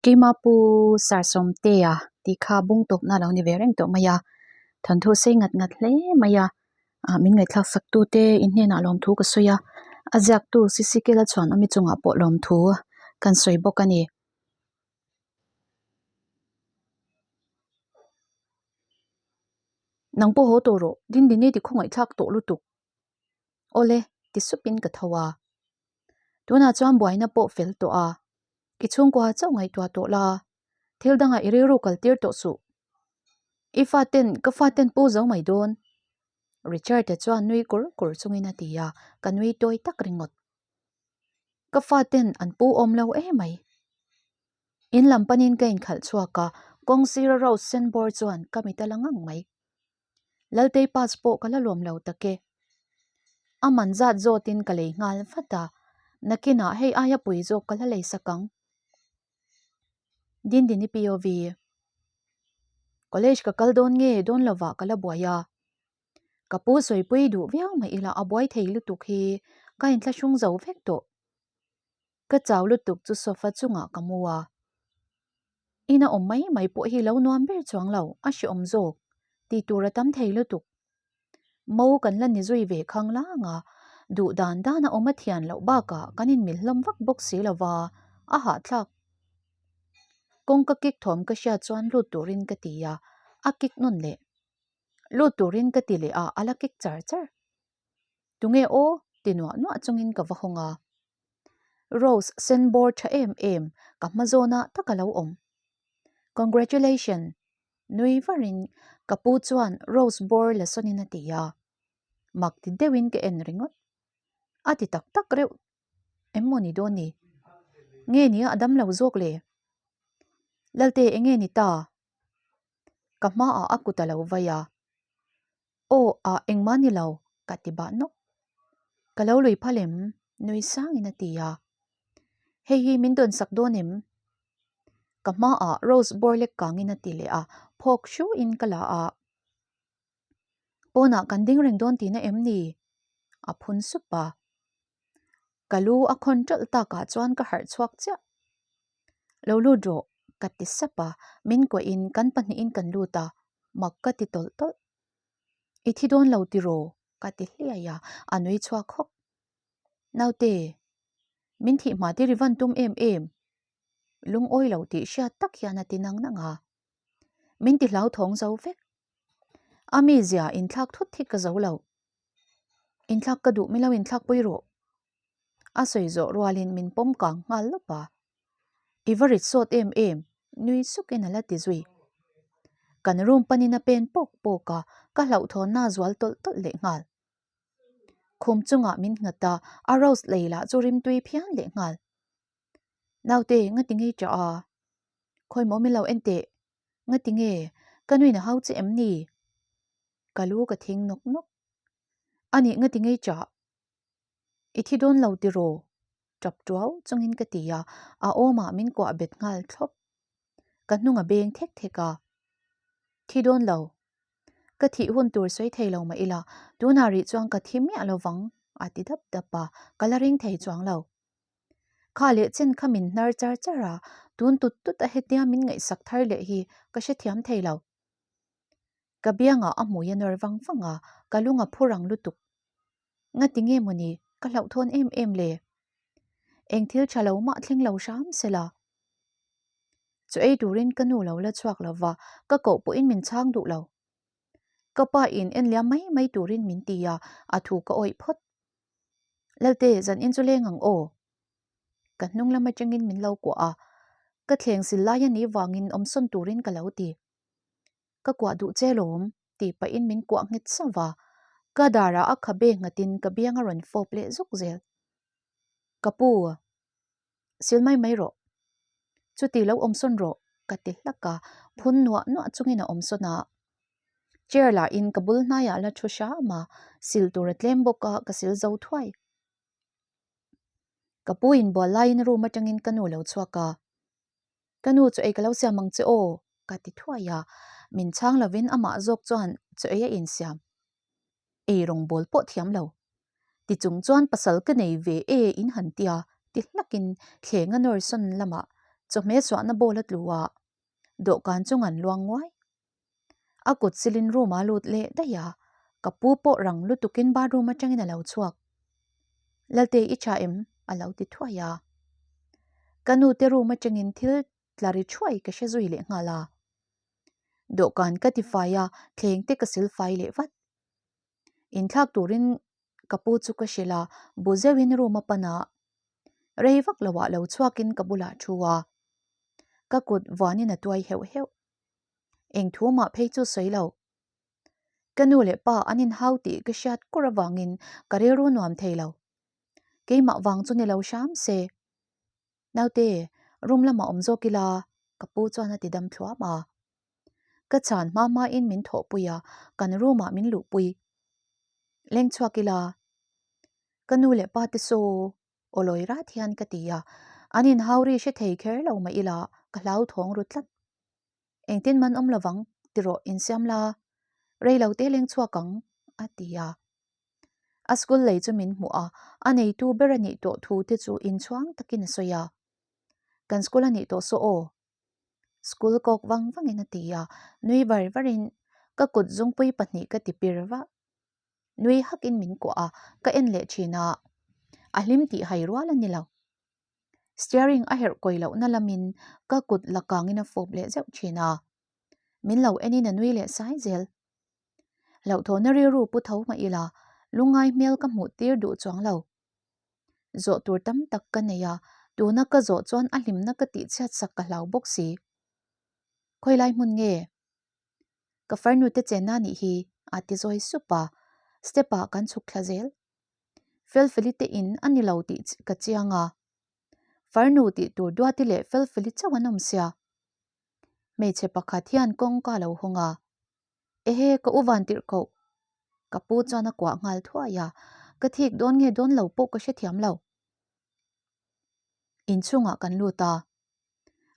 Keimah pu Sarsawmtea tih kha bung tawpna a lo ni ve reng tawh mai a, thanthu sei ngat ngat hle mai a, ah min ngaihthlak sak tu te in hnenah lawmthu ka sawi a, a ziaktu CCK la chhuan awmi chungah pawh lawmthu kan sawi bawk a ni. Nang pawh haw tawh rawh, Dindini ti khawngaihthlak tawh lutuk. Awle, ti supin ka tho a. Tunah chuan buaina pawh fel tawh a, i chhungkua chauh ngaihtuah tawh la, thil dangah i rilru kal tir tawh suh. I faten, ka faten pu zo mai dawn. Richard-a chuan nui kur kur chungin a ti a, ka nui tawi tak ringawt. Ka faten an pu awm lo emai. In lam panin ka inkhalh chhuak a, kawng sira rose sen bawr chuan ka mit a la ngang mai. Laltei pass pawh ka la lawm lo tak e. A man zat zawtin ka lei nghal vat a, nakinah hei aia pui zawk ka la lei sak ang. Dindini POV. College ka kal dawn nge dawn lovah ka la buai a. Ka pu sawipui duh viau mai ila a buai thei lutuk hi ka inthlahrung zo vek tawh. Ka chau lutuk chu sofa chungah ka mu a. Ina awm mai mai pawh hi lo nuam ber chuang lo, a hreawm zawk tih tur a tam thei lutuk. Mo kan la ni zui ve khang lang a, duh dan dan a awm a thian loh bakah kan inmil hlawm vak bawk si lo va, a hahthlak. Kawngka kik thawm ka hriat chuan lut turin ka ti a, a kik nawn leh. Lut turin ka ti leh a, a la kik char char. Tunge aw? ti nuah nuah chungin ka va hawng a. Rose sen bawr tha em em ka hma zawnah tak a lo awm. Congratulation! Nui varin ka pu chuan Rose bawr la sawnin a ti a. Mak ti deuhin ka en ringawt. A ti tak tak reuh em maw ni dawn ni? Nge nia a dam lo zawk le? Lalte enge ni ta? Ka hmaah a kut a lo vai a. Aw ah engmah ni lo, ka ti bah nawk. Ka lo lui phal em? Nui sangin a ti a. Hei hi min dawn sak dawn em? Ka hmaah Rose bawr lek kangin a ti leh a, phawk hruin ka la a. Pawnah kan ding reng dawn tihna em ni? A phun sup a. Ka lu a khawn ṭalh takah chuan ka harh chhuak chiah. Lo lut rawh, ka ti sap a, min kuahin kan pahnihin kan lut a, mak ka ti tawlh tawlh. I thi dawn lo tiraw? ka ti hliai a, a nui chhuak hawk. Naute, min thih hma tir i van tum em em? Lungawi lo tih hriat tak hian a ti nang nang a. Min ti hlauthawng zo vek. A mizia inthlak thut hi ka zo lo. Inthlak ka duh milo inthlak pui rawh. A sawi zawh rualin min pawm kang nghal lawp a. I va rit sawt em em, nui sukin a la ti zui. Kan room panin a pen pawk pawk a, ka hlauhthawnna a zual tawlh tawlh leh nghal. Khum chungah min nghat a, a rose lei lah chu rimtui phian leh nghal. Naute, ngati ngei ṭah a? Khawi maw min lo en teh? Ngati nge? Ka nuin a hau che em ni? Ka lu ka thing nawk nawk. Anih ngati ngei ṭah? I thi dawn lo tiraw? Ṭap ṭuau chungin ka ti a, a awmah min kuah bet nghal thlawp. Ka hnung a beng thek thek a. Thi dawn lo. Ka thih hun tur sawi thei lo mah ila, tunah rih chuan ka thi miah lo vang, a ti dap dap a, ka la ring thei chuang lo. Kha leh chen kha min hnar char char a, tun tut tut a hetia min ngaihsak thar leh hi ka hrethiam thei lo. Ka biangah a hmui a nawr vang vang a, ka lung a phu rang lutuk. Ngati nge mawni ka hlauhthawn em em le? Eng thil tha lo mah thleng lo hram se la. Chu ei turin ka nu lo la chhuak lo va, ka koh pawhin min chhang duh lo. Ka pa in en liam mai mai turin min ti a, a thu ka awih phawt. Lalte, zan in chu leng ang aw. Ka hnung lam atangin min lo kuah a, ka thleng sil lai a nih vangin awmsawn turin ka lo ti. Ka kuah duh che lawm, tih pahin min kuah nghet sauh a, ka darah a khabe nghatin ka biang a rawn fawp leh zuk zel. Ka pu, sil mai mai rawh. Chuti lo awmsawn rawh, ka ti hlak a, phun nuah nuah chungin a awmsawn a. Chair lahin ka bul hnaiah la thu hram a, sil tur a tlem bawk a, ka sil zo thuai. Ka pu inbual laiin room atangin ka nu lo chhuak a. Ka nu chu ei ka lo siam ang che aw, ka ti thuai a, min chhang lovin amah zawk chuan chaw ei a insiam. Ei rawngbawl pawh thiam lo. Ti chung chuan pasal ka nei ve e in han tia ti hlakin thleng a nawr sawn lamah Chawhmeh suahna bowl a tlu a, dawhkan chu ngan luang nguai. A kut silin room a lut leh daih a, ka pu pawh rang lutukin bathroom atangin a lo chhuak. Lalte i tha em? a lo ti thuai a. Ka nu te room atangin thil tla ri thuai ka hre zui leh nghal a. Dawhkan ka ti fai a, thleng te ka sil fai leh vat. Inthlak turin ka pu chu ka hrilh a, bu zeuhin room a pan a. Rei vak lo ah lo chhuakin ka bulah thu a. Ka kut vuanin a tuai heuh heuh. Eng thu mah phei chu sawi lo. Ka nu leh pa an inhau tih ka hriat kur avangin ka rilru nuam thei lo. Keimah vang chu ni lo hram se. Naute, room lamah awm zawk ila, ka pu chuan a ti dam thluam a. Ka chhan hma hmain min thawhpui a, kan room ah min luhpui. Leng chhuak ila, ka nu leh pa te saw aw lawi rat hian ka ti a, an inhau ri hre thei kher lo mah ila ka hlauthawng ru tlat. Engtin man awm lovang tirawh insiam la, rei lo te leng chhuak ang, a ti a. A school lei chu min hmuh a, a neitu ber a nih tawh thu te chu inchhuang takin a sawi a. Kan school a nih tawh saw aw. School kawk vang vangin a ti a, nui var varin ka kut zungpui pahnih ka ti pir vah. Nui hakin min kuah a, ka en leh thin a, a hlim tih hai rual a ni lo. Steering a herh kawi lohna lamin ka kut la kangin a fawp leh zeuh thin a. Min lo enin a nui leh sai zel. Hlauhthawhna rilru pu tho mah ila, lungngai hmel ka hmuh tir duh chuang lo. Zawh tur tam tak ka nei a, tuna ka zawh chuan a hlimna ka tihchhiat sak ka hlau bawk si. Khawilai hmun nge? Ka farnu te chenna nih hi a ti zawi sup a, step ah kan chhuk thla zel. Felfeli te in a ni lo tih ka chiang a, farnu tih tur Duati leh Felfeli chauh an awm sia. Hmeichhe pakhat hian kawngka a lo hawng a, Ehe ka u van tirh koh. Ka pu chuan a kuah nghal thuai a, ka thik dawn nge dawn lo pawh ka hrethiam lo. Inchhungah kan lut a,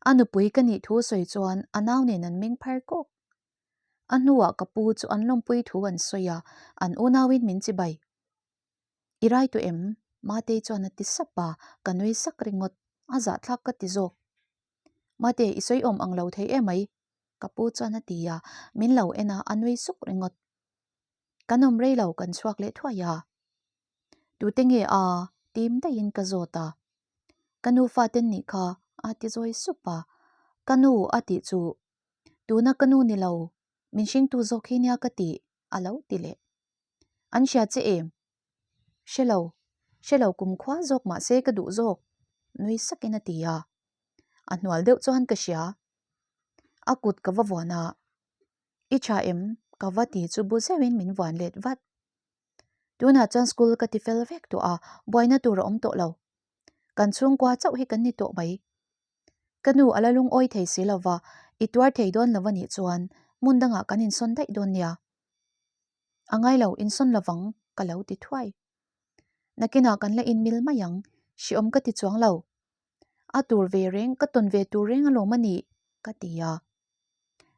A nupui ka nih thu sawi chuan a nau nen an meng phar kawk. A hnuah ka pu chu an lawmpui thu an sawi a, an unauin min chibai. I rai tawh em? Matei chuan a ti sap a, ka nui sak ringawt. A zahthlak ka ti zawk. Mate, i sawi awm ang lo thei emai, ka pu chuan a ti a, min lo en a, a nui suk ringawt. Kan awm rei lo, kan chhuak leh thuai a. Tute nge a? Tim daihin ka zawt a. Ka nu faten nih kha a ti zawi sup a. Ka nu a tih chu tuna ka nu ni lo, min hringtu zawk hi nia ka tih a lo ti leh. An hria che em? Hre lo, hre lo kumkhua zawk mah se ka duh zawk, nui sakin a ti a. A hnual deuh chuan ka hria. A kut ka va vuan a, I tha em? Ka va ti chu bu zeuhin min vuan let vat. Tunah chuan school ka ti fel vek tawh a, buaina tur a awm tawh lo. Kan chhungkua chauh hi kan ni tawh mai. Ka nu a la lungawi thei si lova, i tuar thei dawn lo a nih chuan hmun dangah kan insawn daih dawn nia. A ngai lo, insawn lovang ka lo ti thuai. Nakinah kan la inmil mai ang, hriawm ka ti chuang lo. A tur ve reng, ka tawn ve tur reng alawm a nih, ka ti a.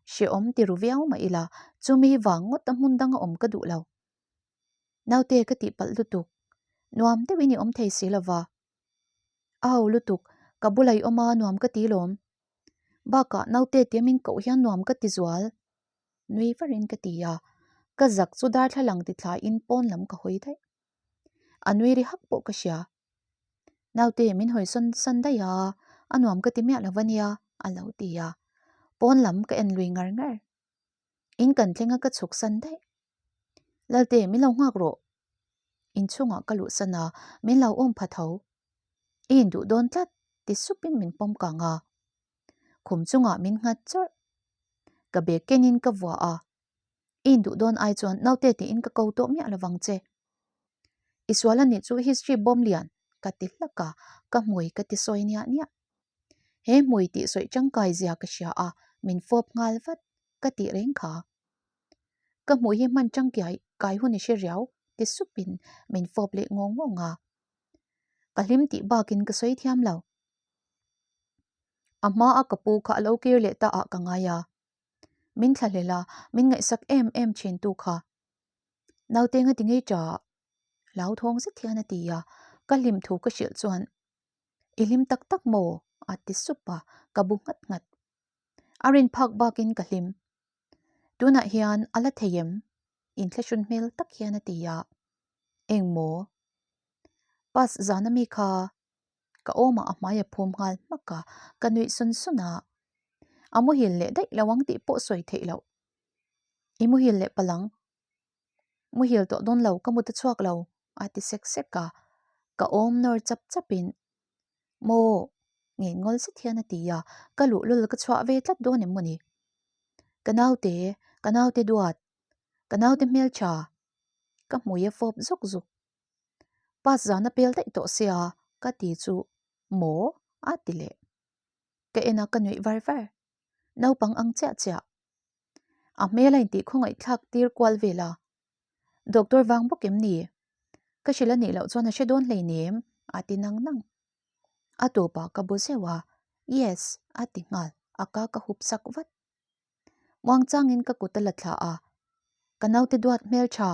Hrehawm ti ru viau mah ila, chumi vang ngawt a hmun danga awm ka duh lo. Naute ka tih palh lutuk, nuam deuhin i awm thei si lova. A ho lutuk, ka bula i awm a nuam ka ti lawm. Bakah naute tia min koh hian nuam ka ti zual. Nui varin ka ti a, ka zak chu darthlalang ti thlaiin pawn lam ka hawi daih. A nui ri hak pawh ka hria. Naute min hawi sawn san daih a, a nuam ka ti miah lo ania a lo ti a. Pawn lam ka en lui ngar ngar. In kan thleng a ka chhuk san daih. Lalte min lo nghak rawh. Inchhungah ka luh san a, min lo awm pha tho. I induh dawn tlat ti supin min pawm kang a. Khum chungah min nghat chawrh. Ka bag kenin ka vuah a, I induh dawn ai chuan naute tiin ka ko tawh miah lovang che. I sual a nih chu history bawm lian ka ti hlak a, ka hmui ka ti sawi niah niah. He hmui tih sawi tangkai zia ka hria a, min fawp nghal vat ka tih reng kha. Ka hmui hi hman tangkai kai hun i hre riau ti supin min fawp leh ngawng ngawng a. Ka hlim tih bakin ka sawi thiam lo. A hma a ka pu kha a lo kir leh ta ah ka ngai a. Min thlahlel a, min ngaihsak em em thin tu kha. Naute nga ti ngei ta, hlauthawng zet hian a ti a, ka hlim thu ka hrilh chuan, I hlim tak tak maw? A ti sup a, ka bu nghat nghat. A rin phak bakin ka hlim. Tunah hian a la thei em? Inthlahrun hmel tak hian a ti a. Eng maw? Pass zana mi kha ka awmah a hmai a phum nghal hmak a, ka nuih sun sun a. A muhil leh daih lo ang tih pawh sawi theih loh. I muhil leh palang. Muhil tawh dawn lo, ka mut a chhuak lo, a ti sek sek a. Ka awm nawr chap chapin, Maw? Ngei ngawl zet hian a ti a, ka luhlul ka chhuah ve tlat dawn em mawni? Ka naute, ka naute duat, ka naute hmeltha, ka hmui a fawp zuk zuk. Pass zan a pel daih tawh sia, ka ti chu, Maw? a ti leh. Ka en a, ka nuih var var. Naupang ang chiah chiah. A hmel a intih khawngaihthlak tir kual vel a. Doctor vang bawk em ni? Ka hrilh a nih loh chuan a hre dawn hleinem, a ti nang nang. A tawpah ka bu zeuh a, Yes, a ti nghal, a ka ka hup sak vat. Muangchangin ka kut a la thla a, Ka naute duat hmel tha,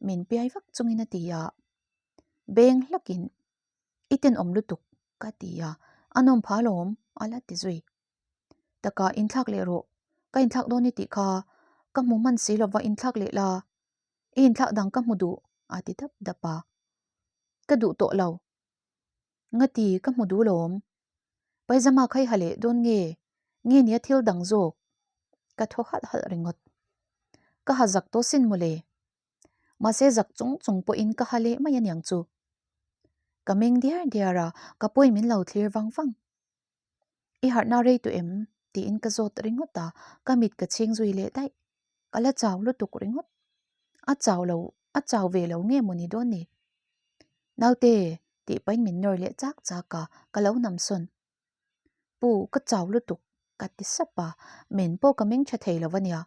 min piai vak chungin a ti a. Beng hlakin, I tenawm lutuk, ka ti a, a nawm pha alawm, a la ti zui. Taka inthlak leh rawh, ka inthlak dawn i tih kha, ka hmu hman si lova inthlak leh la, i inthlak dang ka hmu duh a ti dap dap a. Ka duh tawh lo. Ngati ka hmu duh lawm. Paizama kha i ha leh dawn nge, nge nia thil dang zawk? Ka thaw halh halh ringawt. Ka ha zak tawh sin mawle. Mahse zak chung chung pawhin ka ha leh mai aniang chu. Ka meng diar diar a, ka pawi min lo thlir vang vang. I harhna rei tawh em? tiin ka zawt ringawt a, ka mit ka chhing zui leh daih. Ka la chau lutuk ringawt. A chau lo, a chau ve lo nge maw ni dawn ni? Naute, tih pahin min nawr leh chak chak a, ka lo nam sawn. Pu, ka chau lutuk, ka ti sap a, men pawh ka meng tha thei lo ania.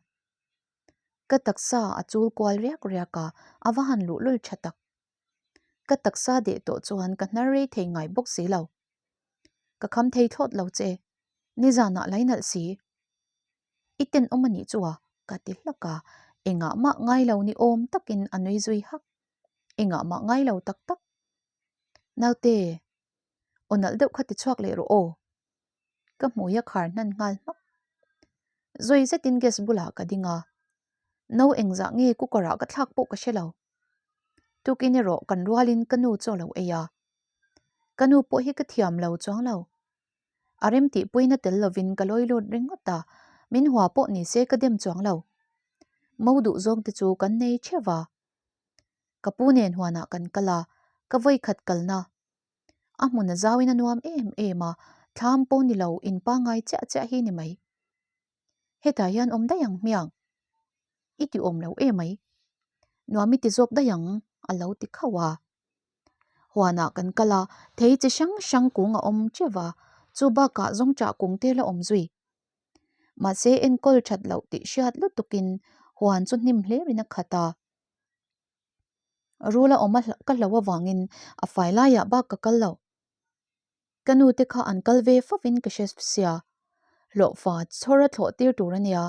Ka taksa a chul kual riak riak a, a va han luhlul tha tak. Ka taksa deh tawh chuan ka hnar rei thei ngai bawk si lo. Ka kham thei thlawt lo che, nizanah lai nalh si. I tenawm a nih chu a, ka ti hlak a, engah mah ngai lo ni awm takin a nui zui hak. Engah mah ngai lo tak tak. Naute, aw nalh deuh kha ti chhuak leh rawh aw. Ka hmui a khar hnan nghal hmak. Zawi zetin gas bulah ka ding a, no engzah nge cooker ah ka thlak pawh ka hre lo. Tukin erawh kan rualin ka nu chu a lo ei a. Ka nu pawh hi ka thiam lo chuang lo. A rem tihpuina tel lovin ka lawi lut ringawt a, min hua pawh ni se ka dem chuang lo. Mo duh zawng te chu kan nei theuh a. Ka pu nen huanah kan kal a, ka vawi khat kalna. A hmun a zauin a nuam em em a, thlam pawh ni lo in pangngai chiah chiah hi ni mai. Hetah hian awm daih ang hmiang. I ti awm lo em mai. Nuam i ti zawk daih ang a lo ti khauh a. Huanah kan kal a, thei chi hrang hrang kung a awm teuh a, chu bakah zawngchah kung te la awm zui. Mahse enkawl that loh tih hriat lutukin huan chu hnim hlerin a khat a. Rul a awm a ka hlo avangin a fai laiah bak ka kal lo. Ka nu te kha an kal ve fovin ka hre sia, hlawhfa chhawr a thlawh tir tur a nia.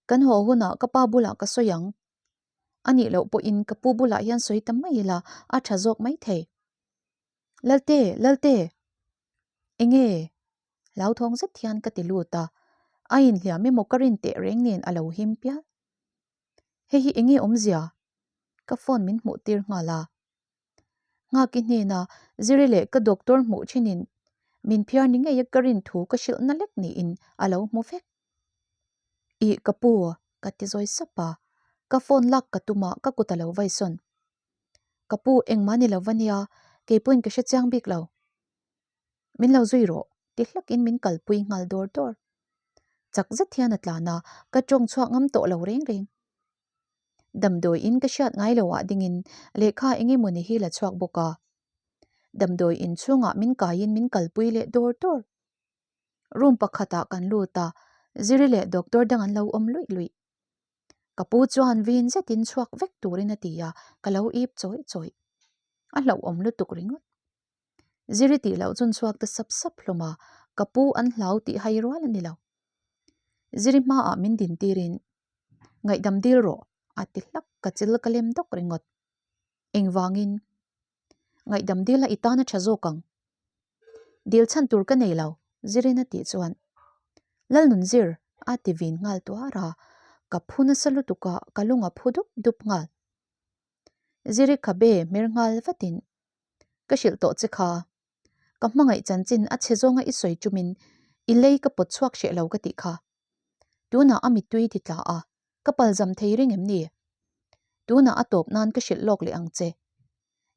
Kan haw hunah ka pa bulah ka sawi ang. A nih loh pawhin ka pu bulah hian sawi ta mai ila a tha zawk mai thei. Lalte, Lalte! Enge? Hlauthawng zet hian ka ti lut a, a inhliam emaw ka rin teh reng nen a lo him pial. Hei hi enge awmzia? Ka phone min hmuh tir nghal a. Nghaki hnena Ziri leh ka doctor hmuh thinin min phiar ni ngei a ka rin thu ka hrilh na lek niin a lo hmu vek. Ih ka pu ka ti zawi sap a, ka phone lak ka tum a ka kut a lo vai sawn. Ka pu engmah ni lo va nia, keipawhin ka hre chiang bik lo. Min lo zui rawh ti hlakin min kalpui nghal dawr dawr. Chak zet hian a tlan a, ka tawng chhuak ngam tawh lo reng reng. Damdawi in ka hriat ngai lo ah dingin lehkha eng emawni hi la chhuak bawk a. Damdawi in chhungah min kaiin min kalpui leh dawr dawr. Room pakhatah kan lut a, Ziri leh doctor dang an lo awm luih luih. Ka pu chuan vin zetin chhuak vek turin a ti a, ka lo ip chawih chawih. A hlauhawm lutuk ringawt. Ziri tih loh chuan chhuak ta sap sap hlawm a, ka pu an hlau tih hai rual a ni lo. Ziri hmaah min din tirin, Ngaihdam dil rawh, a ti hlak, ka chil ka lem dawk ringawt. Engvangin? Ngaihdam dil a i tan a tha zawk ang. Dil chhan tur ka nei lo, Zirin a tih chuan. Lalnunzir, a ti vin nghal tuar a, ka phu nasa lutuk a, ka lung a phu dup dup nghal. Ziri khabe hmer nghal vatin, Ka hrilh tawh che kha, ka hmangaih chanchin a chhe zawnga i sawi chumin i lei ka pawt chhuak hreh lo ka tih kha. Tunah a mittui ti tla a, ka palzam thei reng em ni? Tunah a tawp nan ka hrilh lawk leh ang che.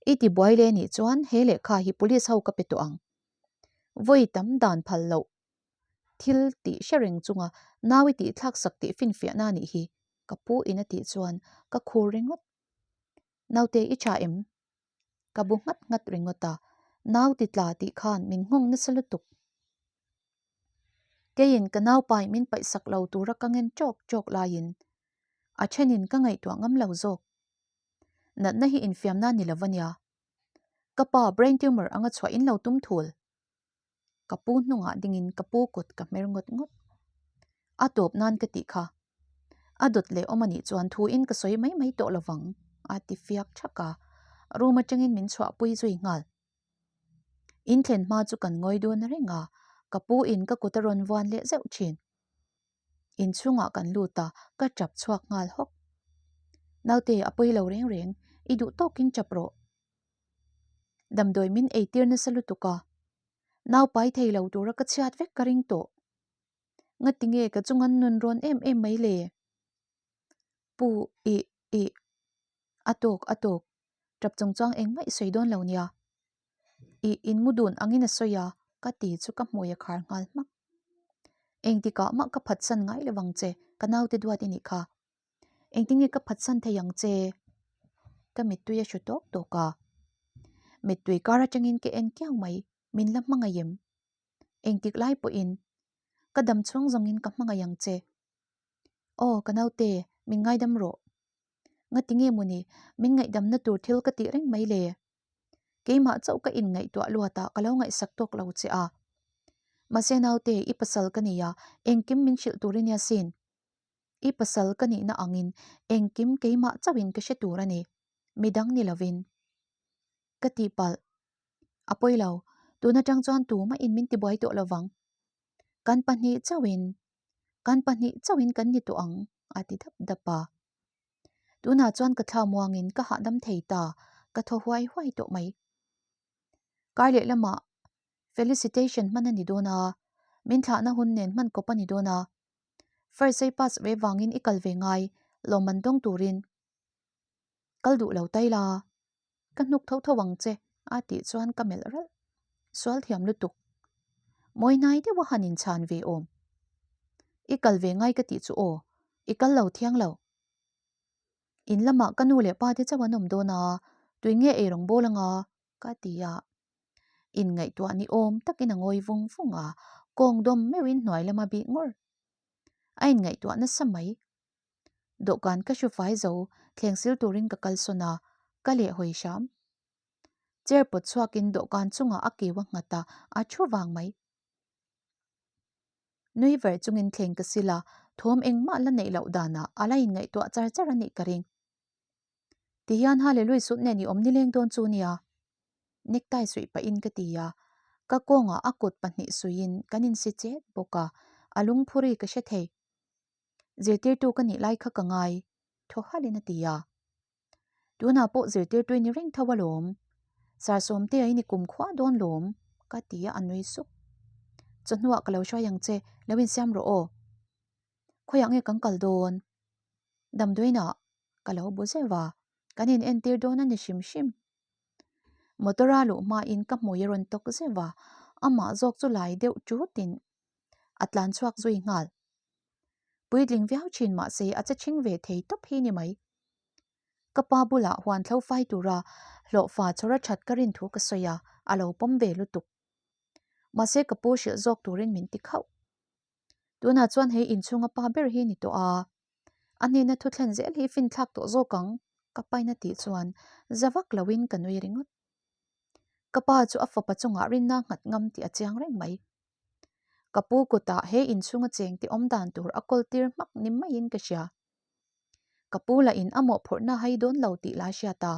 I ti buai leh nih chuan he lehkha hi police ho ka pe tawh ang. Vawi tam dan phal loh thil tih hre reng chunga nau i tih thlak sak tih finfiahna a nih hi, ka pu in a tih chuan ka khur ringawt. Naute i tha em? Ka bu nghat nghat ringawt a, nau ti tla tih khan min nghawng nasa lutuk. Keiin ka naupai min paihsak lo tura ka ngen ṭawk ṭawk laiin a ṭhenin ka ngaihtuah ngam lo zawk. Natna hi infiamna ni lo ania. Ka pa brain tumor anga chhuah in lo tum thul. Ka pu hnungah dingin ka pu kut ka hmer ngawt ngawt. A tawp nan ka tih kha. A dawt leh awm anih chuan thu in ka sawi mai mai tawh lovang a ti fiak thak a, room atangin min chhuahpui zui nghal. In thlen hma chu kan ngawi dun reng a, ka pu in ka kut a rawn vuan leh zeuh thin. Inchhungah kan lut a, ka tap chhuak nghal hawk. Naute, a pawi lo reng reng, i duh tawkin tap rawh. Damdawi min eitir nasa lutuk a, nau pai thei lo tura ka chhiat vek ka ring tawh. Ngati nge ka chung an nun rawn em em mai le? Pu, ih, ih. A tawk, a tawk. Tap chung chuang engmah i sawi dawn lo nia. Ih, in mu dun angin a sawi a, ka ti chu ka hmui a khar nghal hmak. Engtikah mah ka phatsan ngai lo vang che, ka naute duat i nih kha. Engtin nge ka phatsan thei ang che? Ka mittui a hru tawk tawk a. Mittui kar atangin ka en kiau mai, min la hmangaih em? Engtik lai pawhin ka dam chhung zawngin ka hmangaih ang che. Aw, ka naute, min ngaidam rawh. Ngati nge mawni, min ngaihdamna tur thil ka tih reng mai le? Keimah chauh ka inngaihtuah luat a, ka lo ngaihsak tawk lo che a. Mahse naute, i pasal ka nei a, engkim min hrilh tur i nia sin. I pasal ka nihna angin engkim keimah chauhin ka hre tur a ni, midang ni lovin. Ka tihpalh. A pawi lo, tun atang chuan tumah in min tibuai tawh lovang. Kan pahnih chauhin, kan pahnih chauhin kan ni tawh ang, a ti dap dap a. Tunah chuan ka thla muangin ka hahdam thei ta, ka thaw huai huai tawh mai. Kar leh lamah felicitation hman a ni dawn a, min thlahna hun nen hman kawp a ni dawn a. First ei pass ve vangin i kal ve ngai, lawmman dawng turin kal duh lo tai la, ka hnuk tho tho ang che a tih chuan ka melh ralh. Sual thiam lutuk. Mawi hnai deuh a han inchhan ve awm. I kal ve ngai ka tih chu aw, i kal lo thiang lo. In lamah ka nu leh pa te chauh an awm dawn a, tui nge ei rawng bawl anga ka ti a. Inngaihtuah ni awm takin a ngawi vung vung a, kawng dawm meuhin hnuai lama bih ngawr. A inngaihtuah nasa mai. Dawhkan ka hru fai zo, thleng sil turin ka kalsawn a, ka leh hawi hram. Chair pawt chhuakin dawhkan chungah a keu a nghat a, a thu vang mai. Nui ver chungin thleng ka sil a, thawm engmah la neih loh danah a la inngaihtuah char char a nih ka ring. Tihian Hallelui sut nen i awm nileng dawn chu nia. Necktie suih pahin ka ti a, ka kawngah a kut pahnih suihin kan insi chet bawk a, a lungphuri ka hre thei. Zirtirtu ka nih lai kha ka ngai, thaw halhin a ti a. Tunah pawh zirtirtui ni reng tho alawm. Sar Sawmtea i ni kum khua dawn lawm, ka ti a, a nui sup. Chawhnuah ka lo hruai ang che, lo insiam rawh aw. Khawiah nge kan kal dawn? Damdawiinah ka lo bu zeuh a, kan in entir dawn a ni hrim hrim. Motor a luh hmain ka hmui a rawn tawk zeuh a, amah zawk chu lai deuh chutin a tlan chhuak zui nghal. Puitling viau thin mahse a che chhing ve thei tawp hi ni mai. Ka pa bulah huan thlo fai tura hlawhfa chhawr a that ka rin thu ka sawi a, a lo pawm ve lutuk. Mahse ka pu hrilh zawk turin min ti khauh. Tunah chuan hei inchhunga pa ber hi ni tawh a, a hnena thu thlen zel hi finthlak tawh zawk ang ka paina tih chuan za vak loin ka nui ringawt. Ka pa chu a fapa chungah rinna nghat ngam tih a chiang reng mai. Ka pu kutah he inchhunga chengte awm dan tur a kawl tir hmak ni maiin ka hria. Ka pu lah in a mawhphurhna hai dawn lo tih la hriat a.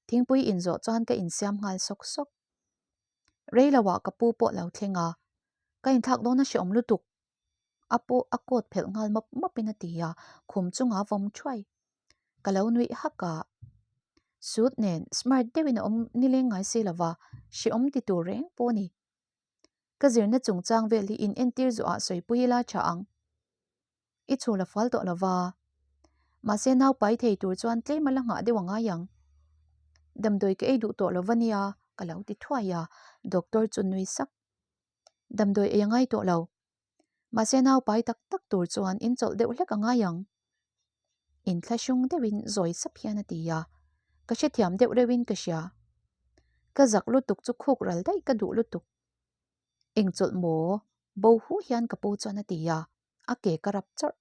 Thingpui inzawh chuan ka insiam nghal sawk sawk. Rei lo ah ka pu pawh lo thleng a, ka inthlak dawn a hreawm lutuk. A pu a coat phelh nghal mawp mawp in a ti a, khum chungah a vawm thuai. Ka lo nuih hak a, suit nen smart deuhin a awm nileng ngai si lova, hreawm ti tur reng pawh a ni. Ka zirna chungchang vel hi in entir zawhah sawipui ila tha ang. I chhul a fual tawh lova, mahse nau pai thei tur chuan tlem a la nghah deuh a ngai ang. Damdawi ka ei duh tawh lova nia ka lo ti thuai a, doctor chu nui sak. Damdawi ei a ngai tawh lo. Mahse nau pai tak tak tur chuan in chawlh deuh hlek a ngai ang. Inthlahrung deuhin zawi sap hian a ti a, ka hrethiam deuh reuhin ka hria. Ka zak lutuk chu khuk ral daih ka duh lutuk. Eng chawlh maw? Bo hu hian ka pu chuan a ti a, a ke ka rap chawrh.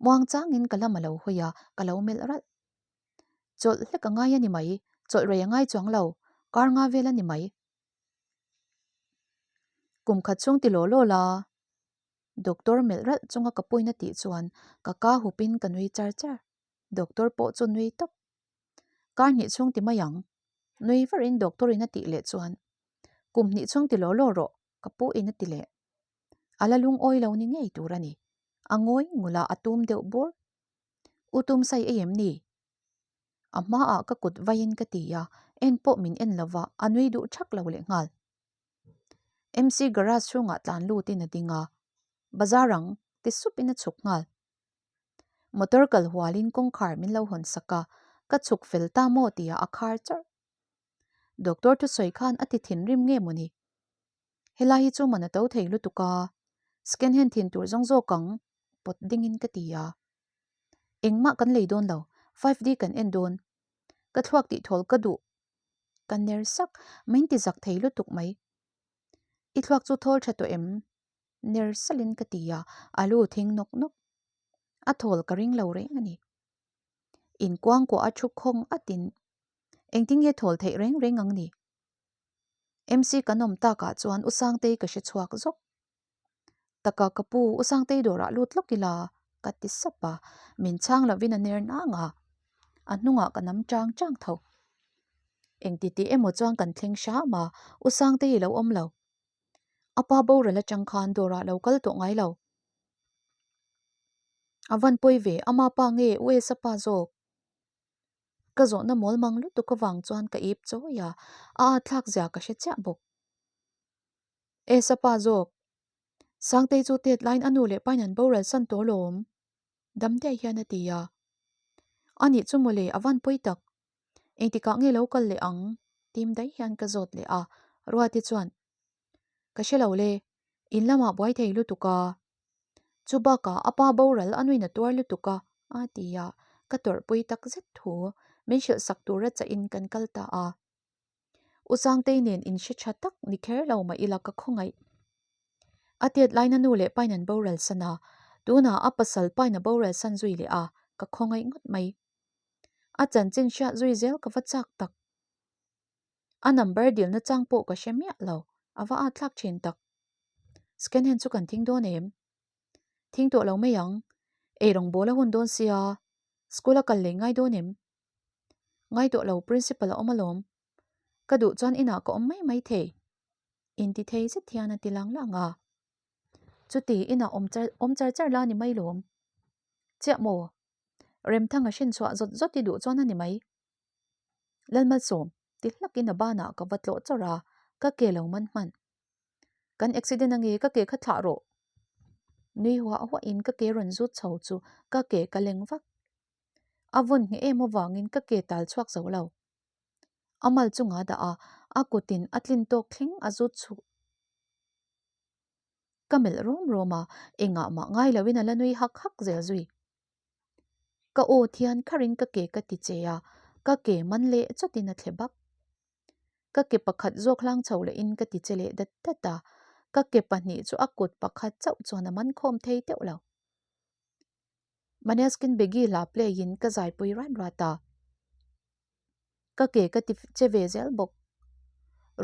Muang changin ka lam a lo hawi a, ka lo melh ralh. Chawlh hlek a ngai a ni mai, chawlh rei a ngai chuang lo, kar nga vel a ni mai. Kum khat chhung ti law law la. Doctor melh ralh chunga ka puina tih chuan ka ka hupin ka nui char char. Doctor pawh chu nui tawp. Kar hnih chhung ti mai ang. Nui varin doctor in a tih leh chuan kum hnih chhung ti law law rawh ka pu in a ti leh. A la lungawi lo ni ngei tur a ni. A ngawi ngul a a tum deuh bur. U tum sai ei em ni? A hmaah ka kut vaiin ka ti a, en pawh min en lova a nui duh thak lo leh nghal. MC garage chhungah tlan lutin a ding a, Bazar ang, ti supin a chhuk nghal. Motor kal hualin kawngkhar min lo hawn sak a, ka chhuk fel ta maw tia a khar chawrh. Doctor thusawi khan a ti thinrim nge mawni? Helai hi chu man a to thei lutuk a, scan hand thin tur zawng zawk ang, pawt dingin ka ti a. Engmah kan lei dawn lo, 5D kan en dawn. Ka thluak tih thawl ka duh. Ka ner sak, min ti zak thei lutuk mai. I thluak chu thawl tha tawh em? Ner salin ka ti a, a lu thing nawk nawk. A thawl ka ring lo reng a ni. Inkuangkuah a thu khawng atin engtin nge thawl theih reng reng ang ni? MC kan awm takah chuan U Sangtei ka hre chhuak zawk. Taka ka pu, U Sangtei dawrah lut lawk ila, ka ti sap a, min chhang lovin a ner nang a, a hnungah ka nam chang chang tho. Engti tih emaw chuan kan thleng hram a, U Sangtei i lo awm lo. A pa boral atang khan dawrah lo kal tawh ngai lo. A van pawi ve, ama pa nge U Esa pa zawk? Ka zawhna mawl mang lutuk avang chuan ka ip chawi a, a at thlak zia ka hre chiah bawk. Esa pa zawk, Sangtei chu tet laiin a nu leh pain an boral san tawh alawm, dam daih hian a ti a. Anih chu mawle, a van pawi tak. Engtikah nge lo kal leh ang? Tim daih hian ka zawt leh a, Ruati chuan, Ka hre lo le, in lamah buai thei lutuk a. Chu bakah a pa boral a nuin a tuar lutuk a, a ti a, ka tawrhpui tak zet thu min hrilh sak tura chahin kan kal ta a. U Sangtei nen in hre tha tak ni kher lo mah ila ka khawngaih. A tet laina nu leh pain an boral san a, tunah a pasal pain a boral san zui leh a, ka khawngaih ngawt mai. A chanchin hriat zui zel ka va chak tak. A number dilna chang pawh ka hre miah lo, a va at thlak thin tak. Scan hand chu kan thing dawn em? Thing tawh lo mai ang. Ei rawng bawl a hun dawn sia, school a kal leh ngai dawn em? Ngai tawh lo, principal a awm alawm. Ka duh chuan inah ka awm mai mai thei. Inti thei zet hian a ti lang lang a. Chuti inah awm char awm char char la ni mai lawm. Chiah maw? Remthanga hrinchhuah zawt zawt i duh chuan a ni mai. Lalmalsawm, ti hlakin a banah ka va tlawh chawrh a, ka ke lo man hman. Kan accident ange ka ke kha thlah rawh. Nui huah huahin ka ke rawn zut chho chu ka ke ka leng vak. A vawn ngheh em avangin ka ke tal chhuak zo lo. A mal chungah dah a, a kutin a tlin tawk thleng a zut chhuh. Ka melh rawm rawm a, engah mah ngai loin a la nui hak hak zel zui. Ka aw thian kharin ka ke ka ti che a, ka ke man leh chawtin a thle bak. Ka ke pakhat zawk hlang chho lehin ka ti che leh dat dat a, ka ke pahnih chu a kut pakhat chauh chuan a man khawm thei teuh lo. Maneskin Beggy hla play in ka zaipui ran rat a. Ka ke ka ti che ve zel bawk.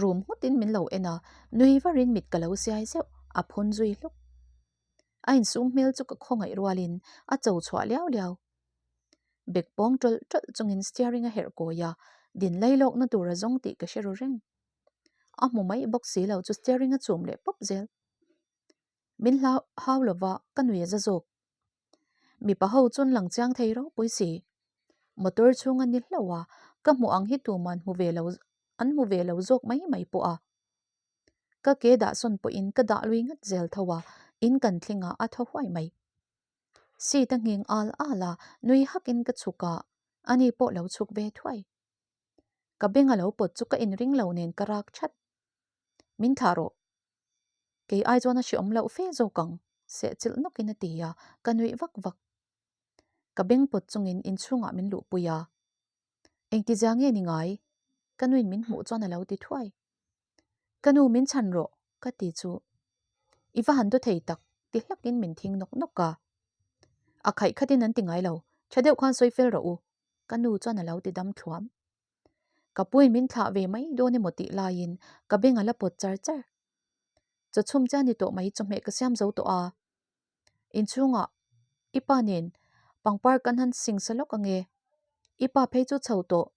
Rum nghutin min lo en a, nui varin mit ka lo siai zeuh, a phun zui hluk. A insum hmel chu ka khawngaih rualin a cho chhuah liau liau. Bag pawng tawlh tawlh chungin steering a herh kawi a, din lai lawkna tur a zawng tih ka hre ru reng. a hmu mai bawk si lo chu steering a chum leh pawp zel. Min hlau hau lova ka nui a za zawk. Mipa ho chuan lang chiang thei ropui si. Motor chhung a ni hlauh a, ka hmuh ang hi tuman hmu ve lo an hmu ve lo zawk mai mai pawh a. Ka ke dah sawn pawhin ka dah lui ngat zel tho a, in kan thleng ah a thaw huai mai. Seat a ngheng al al a, nui hakin ka chhuk a, ani pawh lo chhuk ve thuai. Ka beng a lo pawt chu ka inring lo nen ka rak that. Min thlah rawh. Kei ai chuan a hreawm loh fe zawk ang, sehchilh nawkin a ti a, ka nuih vak vak. Ka beng pawt chungin inchhungah min luhpui a. Engtizia nge ni ngai? Ka nuin min hmuh chuan a lo ti thuai. Ka nu min chhan rawh, ka ti chu. I va han daw thei tak, ti hlakin min thing nawk nawk a. A khaih khatin an ti ngai lo, tha deuh khan sawi fel rawh u, ka nu chuan a lo ti dam thluam. Ka puin min thlah ve mai dawn emaw tih laiin ka beng a la pawt char char. Chaw chhum chiah ni tawh mai chawhmeh ka siam zo tawh a. Inchhungah i pa nen pangpar kan han sing sa lawk ange. I pa phei chu chho tawh.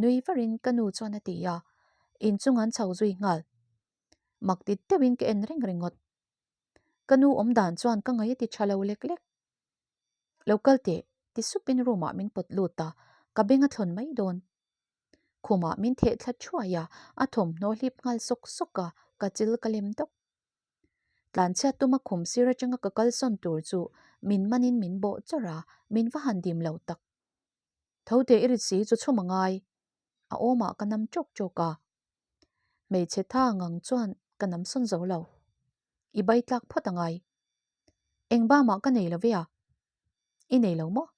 Nui varin ka nu chuan a ti a, inchung an chho zui nghal. Mak ti deuhin ka en reng ringawt. Ka nu awm dan chuan ka ngaih a ti tha lo lek lek. Lo kal teh, ti supin room ah min pawt lut a, ka beng a thlawn mai dawn. Khumah min theh thla thuai a, a thawmhnaw hlip nghal sawk sawk a, ka chil ka lem dawk. Tlanchhiat tuma khum sir atanga ka kalsawn tur chu min manin min bawh chawrh a, min va han dim lo tak. Tho teh i rit si chu chhum a ngai. A awmah ka nam chawk chawk a. Hmeichhe tha ngang chuan ka nam sawn zo lo. I bai tlak phawt a ngai. Eng bamah ka nei lo ve a? I nei lo maw?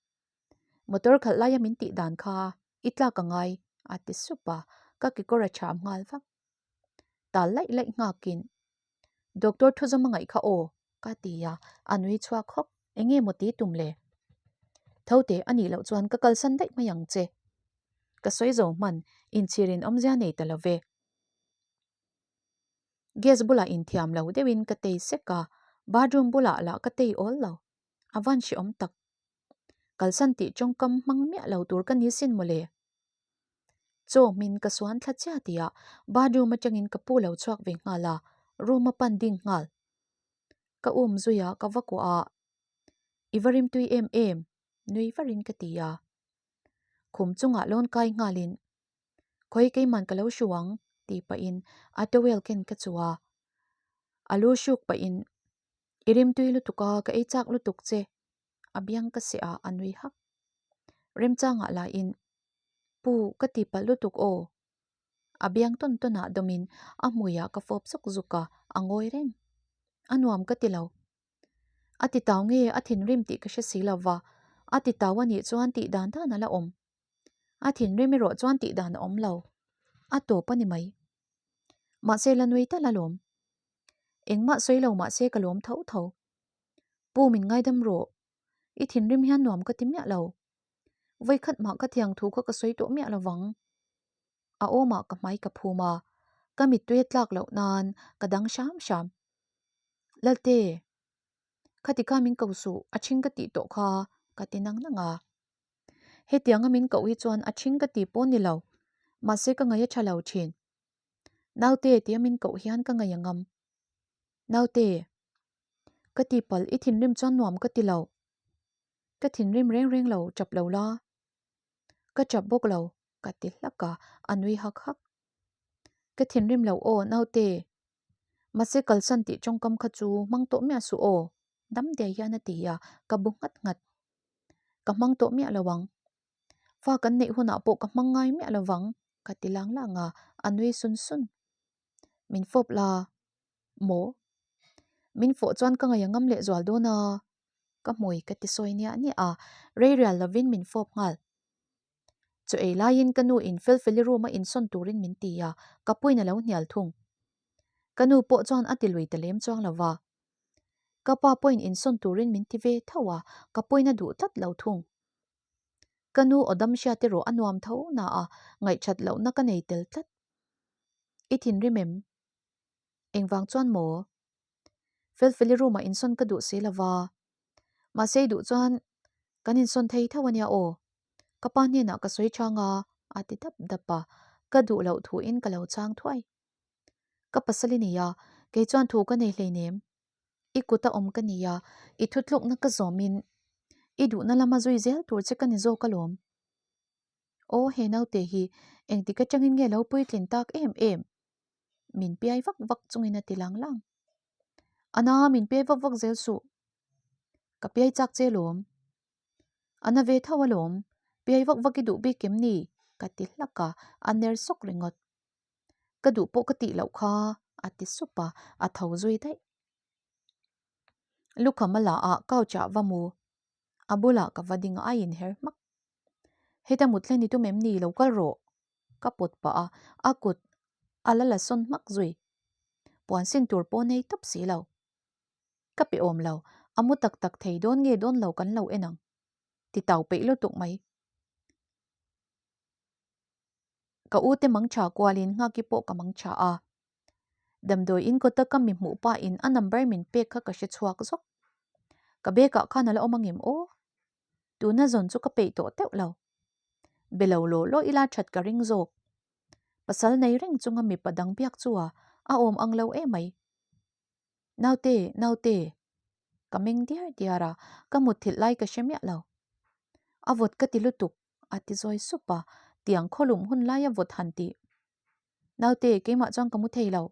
Motor khalh laia min tih dan kha i tlak a ngai a ti sup a, ka kekawr a cham nghal vak. Tal laih laih nghakin Doctor thuzawm a ngaih kha aw ka ti a, a nui chhuak hawk. Enge maw ti tum le? Tho teh a nih loh chuan ka kalsan daih mai ang che. Ka sawi zo hman, inchhirin awmzia nei ta lo ve. Gas bulah inthiam lo deuhin ka tei sek a, bathroom bulah lah ka tei awl lo. A van hreawm tak. Kalsan tih tawngkam hmang miah lo tur ka ni sin mawle. Chaw hmin ka suan thla chiah tihah bathroom atangin ka pu lo chhuak ve nghal a, room a pan ding nghal. Ka um zui a, ka va kuah a, I va rimtui em em, nui varin ka ti a. Khum chungah lawn kai nghalin, Khawi keiman ka lo hru ang, tih pahin a towel ken ka chu a. A lu hruk pahin, I rimtui lutuk a, ka ei chak lutuk che, a biang ka seh a, a nui hak. Remchangah lahin, Pu, ka ti palh lutuk aw. A biang tawn tawnah dawmin a hmuiah ka fawp zuk zuk a, a ngawi reng. A nuam ka ti lo. A ti tau nge a thinrim tih ka hre si lo va, a ti tau a nih chuan tih dan dan a la awm. A thinrim erawh chuan tih dan a awm lo. A tawp a ni mai. Mahse la nui tal alawm. Engmah sawi lo mahse ka lawm tho tho. Pu min ngaidam rawh. I thinrim hian nuam ka ti miah lo. Vawikhat mah ka thiang thu kha ka sawi tawh miah lovang. A awmah ka hmai ka phum a, ka mittui a tlak loh nan ka dang hram hram. Lalte, khati kha min ko suh, a ṭhing ka tih tawh kha, ka ti nang nang a. Hetianga min koh hi chuan a ṭhing ka ti pawh ni lo, mahse ka ngaih a ṭha lo ṭhin. Naute tia min koh hian ka ngaih a ngam. Naute, ka tihpalh i thinrim chuan nuam ka ti lo. Ka thinrim reng reng lo, ṭap lo la. Ka ṭap bawk lo, ka ti hlak a, a nui hak hak. Ka thinrim lo aw, naute. Mahse kalsan tih tawngkam kha chu hmang tawh miah suh aw, dam diai hian a ti a, ka bu nghat nghat. Ka hmang tawh miah lo ang. Fa kan neih hunah pawh ka hmang ngai miah lo vang, ka ti lang lang a, a nui sun sun. Min fawp la, maw? Min fawh chuan ka ngaih a ngam leh zual dawn a, ka hmui ka ti sawi niah niah a, rei rial lovin min fawp nghal. Chaw ei laiin ka nu in Felfeli room a insawn turin min ti a, ka puin a lo hnial thung. Ka nu pawh chuan a ti lui ta lem chuang lo va. Ka pa pawhin insawn turin min ti ve tho a, ka puin a duh tlat lo thung. Ka nu aw dam hriat erawh a nuam tho na a, ngaihthat lohna ka nei tel tlat. I thinrim em? Engvang chuan maw? Felfeli room ah insawn ka duh si lo va. Mahse i duh chuan kan insawn thei tho ania aw. Ka pa hnenah ka sawi chang a, a ti dap dap a, ka duh loh thuin ka lo chang thuai. Ka pasal i nei a, kei chuan thu ka nei hleinem. I kut a awm ka ni a, i thutlukna ka zawmin i duhna lama zui zel tur che ka ni zawk alawm. Aw he naute hi engtik atangin nge lo puitlin tak em em? Min piai vak vak chungin a ti lang lang. Ana min piai vak vak zel suh. Ka piai chak che lawm. Ana ve tho alawm, piai vak vak i duh bik em ni? Ka ti hlak a, a ner sawk ringawt. Ka duh pawh ka tih loh kha a ti sup a, a tho zui daih. Lukham a la a, couch ah va mu. A bulah ka va ding a, a inher hmak. Heta mut hlen i tum em ni lo kal rawh? Ka pawt pah a, a kut a la la sawn hmak zui. Puan sin tur pawh nei tawp si lo. Ka pe awm lo, a mu tak tak thei dawn nge dawn lo kan lo en ang. Ti tau peih lutuk mai. Ka u te mang tha kualin nghaki pawh ka mang tha a. Damdawi in kawta ka mi hmuh pahin a number min pek kha ka hre chhuak zawk. Ka bag ah khan a la awm angem aw? Tuna zawn chu ka peih tawh teuh lo. Be lo law law ila that ka ring zawk. Pasal nei reng chunga mipa dang biak chu a a awm ang lo emai. Naute, naute. Ka meng diar diar a, ka mutthilh lai ka hre miah lo. A vawt ka ti lutuk, a ti zawi sup a, tiang khawlum hun laia vawt han tih. Naute, keimah chuan ka mu thei lo.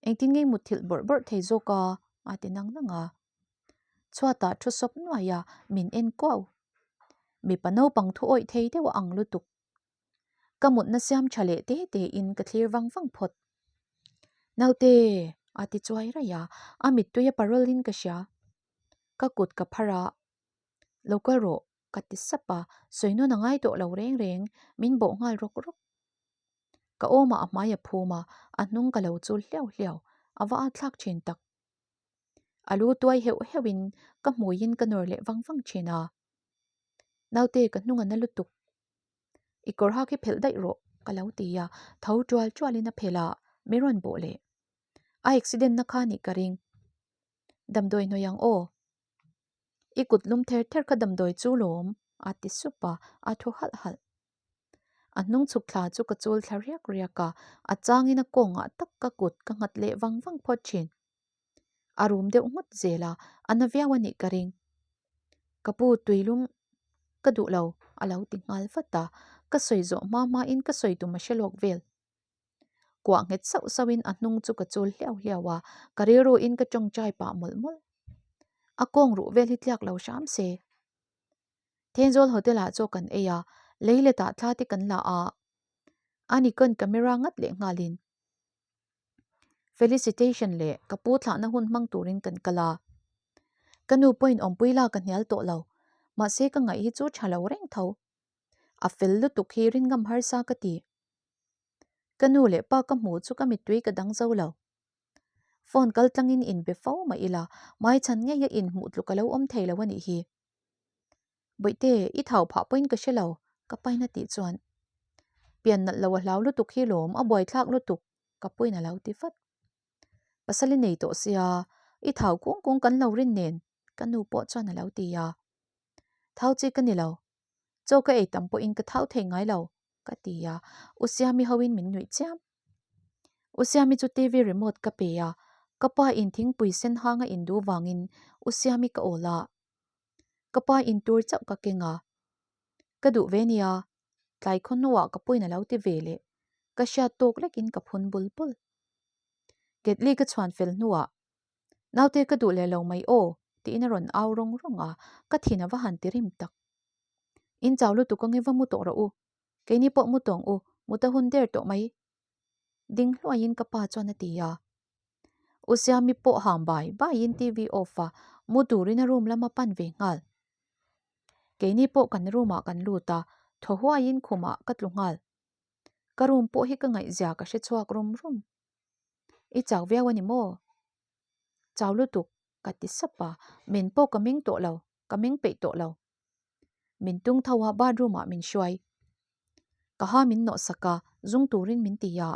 Engtin nge mutthilh bawrh bawrh thei zawk a? a ti nang nang a. Chhuatah thu sawp nuai a, min en kuau. Mipa naupang thu awih thei deuh a ang lutuk. Ka mutna siam tha leh te te in ka thlir vang vang phawt. Naute! a ti chuai raih a, a mittui a parol in ka hria. Ka kut ka phar a, Lo kal rawh, ka ti sap a, sawi nawn a ngai tawh lo reng reng, min bawh nghal rawk rawk. Ka awmah a hmai a phum a, a hnung ka lo chul hliau hliau, a va at thlak thin tak. A lu tuai heuh heuh in ka hmui in ka nawr leh vang vang thin a. Naute ka hnung a na lutuk. I kawr hak hi phelh daih rawh ka lo ti a, tho tual tual in a phelh a, mi rawn bawh leh. A accident na kha nih ka ring. Damdawi hnawih ang aw. I kut lum ther ther kha damdawi chu lawm a ti sup a, a thu halh halh. A hnung chhuk thla chu ka chul thla riak riak a, a changin a kawngah tak ka kut ka nghat leh vang vang phawt thin. A rum deuh nghut zel a, a na viau a nih ka ring. Ka pu tuilum ka duh lo a lo ti nghal vat a, ka sawi zawh hma hmain ka sawi tum a hre lawk vel. Kuah nghet sauh sauhin a hnung chu ka chul hliau hliau a, ka rilruin ka tawngtai pah mawlh mawlh. A kawng ruh vel hi tliak lo hram se. Thenzawl hotel ah chaw kan ei a, lei letah thla te kan la a, a Nikon camera ngat leh nghalin Felicitation leh ka pu thlahna hun hmang turin kan kal a. Ka nu pawhin awmpui la ka hnial tawh lo, mahse ka ngaih hi chu tha lo reng tho. A fel lutuk hi rinngam harsa ka ti. Ka nu leh pa ka hmu chu ka mittui ka dang zo lo. Phone kal tlangin inbe fo mah ila, hmaichhan ngeia inhmuh tluk a lo awm thei lo a nih hi. Bawihte, i thau phah pawhin ka hre lo, ka pain a tih chuan. Pian nalh lo a hlau lutuk hi lawm, a buaithlak lutuk, ka puin a lo ti vat. Pasal i nei tawh sia, i thau kung kung kan lo rin nen, ka nu pawh chuan a lo ti a. Thau chi ka ni lo, chaw ka ei tam pawhin ka thau thei ngai lo, ka ti a, U Siami hoin min nuih chiam. U Siami chu TV remote ka pe a, ka pa in thingpui sen hang a induh vangin U Siami ka awl a. Ka pa in tur chauh ka keng a. Ka duh ve nia, tlai khaw hnuah ka puin a lo ti ve leh, ka hriat tawk lekin ka phun bul bul. Ketli ka chhuan fel hnuah, Naute ka duh leh lo mai aw, tiin a rawn au rawng rawng a, ka thin a va han ti rim tak. In chau lutuk ange va mu tawh rawh u, keini pawh mu tawng u, mut a hun der tawh mai. Ding hluaiin ka pa chuan a ti a. U Siami pawh ham bai baiin TV off a, mu turin a room lama pan ve nghal. Keini pawh kan room ah kan lut a, thaw huaiin khumah ka tlu nghal. Ka room pawh hi ka ngaihzia ka hre chhuak rum rum. I chau viau a ni maw? Chau lutuk, ka ti sap a, min pawh ka meng tawh lo, ka meng peih tawh lo. Min tung tho a bathroom ah min hruai. Ka ha min nawh sak a, zung turin min ti a.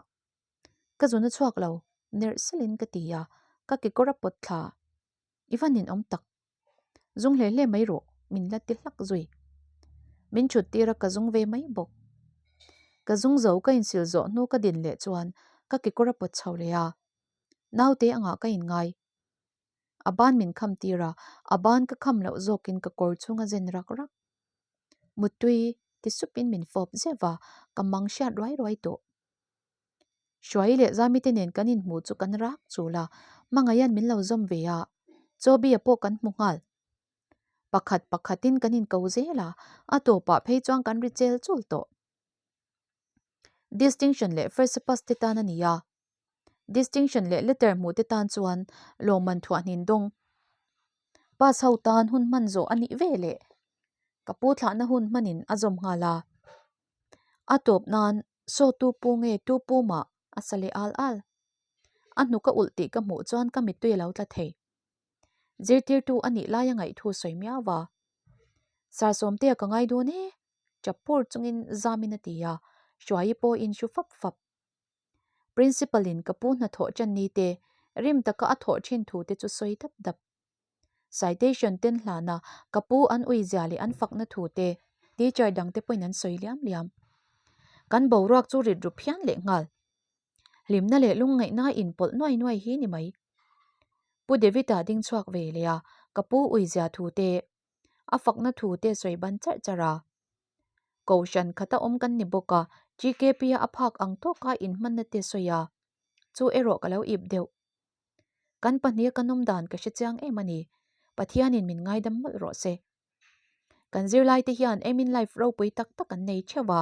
Ka zun a chhuak lo, nerh salin ka ti a, ka kekawr a pawt thla. I va ninawm tak. Zung hle hle mai rawh, min la ti hlak zui. Min thut tir a ka zung ve mai bawk. Ka zung zo ka insil zawh hnu ka din leh chuan ka kekawr a pawt chho leh a. Naute angah ka inngai. A ban min kham tir a, a ban ka kham loh zawkin ka kawr chhung a zen rak rak. Muttui ti supin min fawp zeuh a, ka mang hriat ruai ruai tawh. Hruai leh Zami te nen kan inhmuh chu kan rak chul a, Hmangaihan min lo zawm ve a, Chawbia pawh kan hmu nghal. Pakhat pakhatin kan inko zel a, a tawpah phei chuan kan ri chel chul tawh. Distinction leh First Pass te tan a ni a, Distinction leh letter hmuh te tan chuan lawmman thuahhnin dawng. Pass ho tan hun hman zawh a nih ve leh ka pu thlahna hun hmanin a zawm nghal a. A tawp nan saw tu pu nge tu pu mah a sa leh al al. A hnuk a ulh tih ka hmuh chuan ka mittui a lo tla thei. Zirtirtu a nih laia ngaihthu sawi miau va. Sir Sawmtea ka ngai dawn e, tap pur chungin zamin a ti a, Hruaii pawhin hru fap fap. Principal in ka pu hnathawh ṭan ni te, rim taka a thawh ṭhin thu te chu sawi dap dap. Citation ten hlana ka pu an ui zia leh an fakna thu te teacher dang te pawhin an sawi liam liam. Kan boruak chu rit ru phian leh nghal. Hlimna leh lungngaihna inpawlh nuai nuai hi ni mai. Pu David-a ding chhuak ve leh a, ka pu ui zia thu te, a fakna thu te sawi ban charh charh a. Kohhran khata awm kan ni bawk a, GKP-a a phak ang tawka inhmanna te sawi a, chu erawh ka lo ip deuh. Kan pahniha kan awm dan ka hre chiang em a ni, Pathianin min ngaidam mawlh rawh se. Kan zirlaite hian aim in life ropui tak tak an nei theuh a,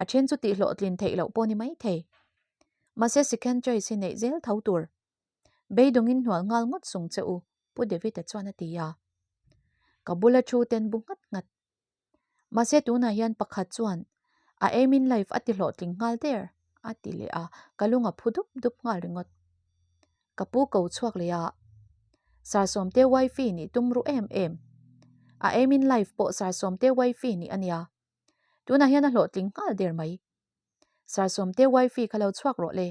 a then chu tihhlawhtlin theih loh pawh ni maithei. Mahse second choice hi neih zel tho tur. Beidawngin hnual nghal ngawt sung che u, Pu David-a chuan a ti a. Ka bula thu ten bu nghat nghat. Mahse tunah hian pakhat chuan a aim in life a ti hlawhtling nghal der a ti leh a, ka lung a phu dup dup nghal ringawt. Ka pu ko chhuak leh a, Sir Sawmte wifey nih tum ru em em. A aim in life pawh Sir Sawmte wifey nih a nia. Tunah hian a hlawhtling nghal der mai. Sir Sawmte wifey kha lo chhuak rawh le.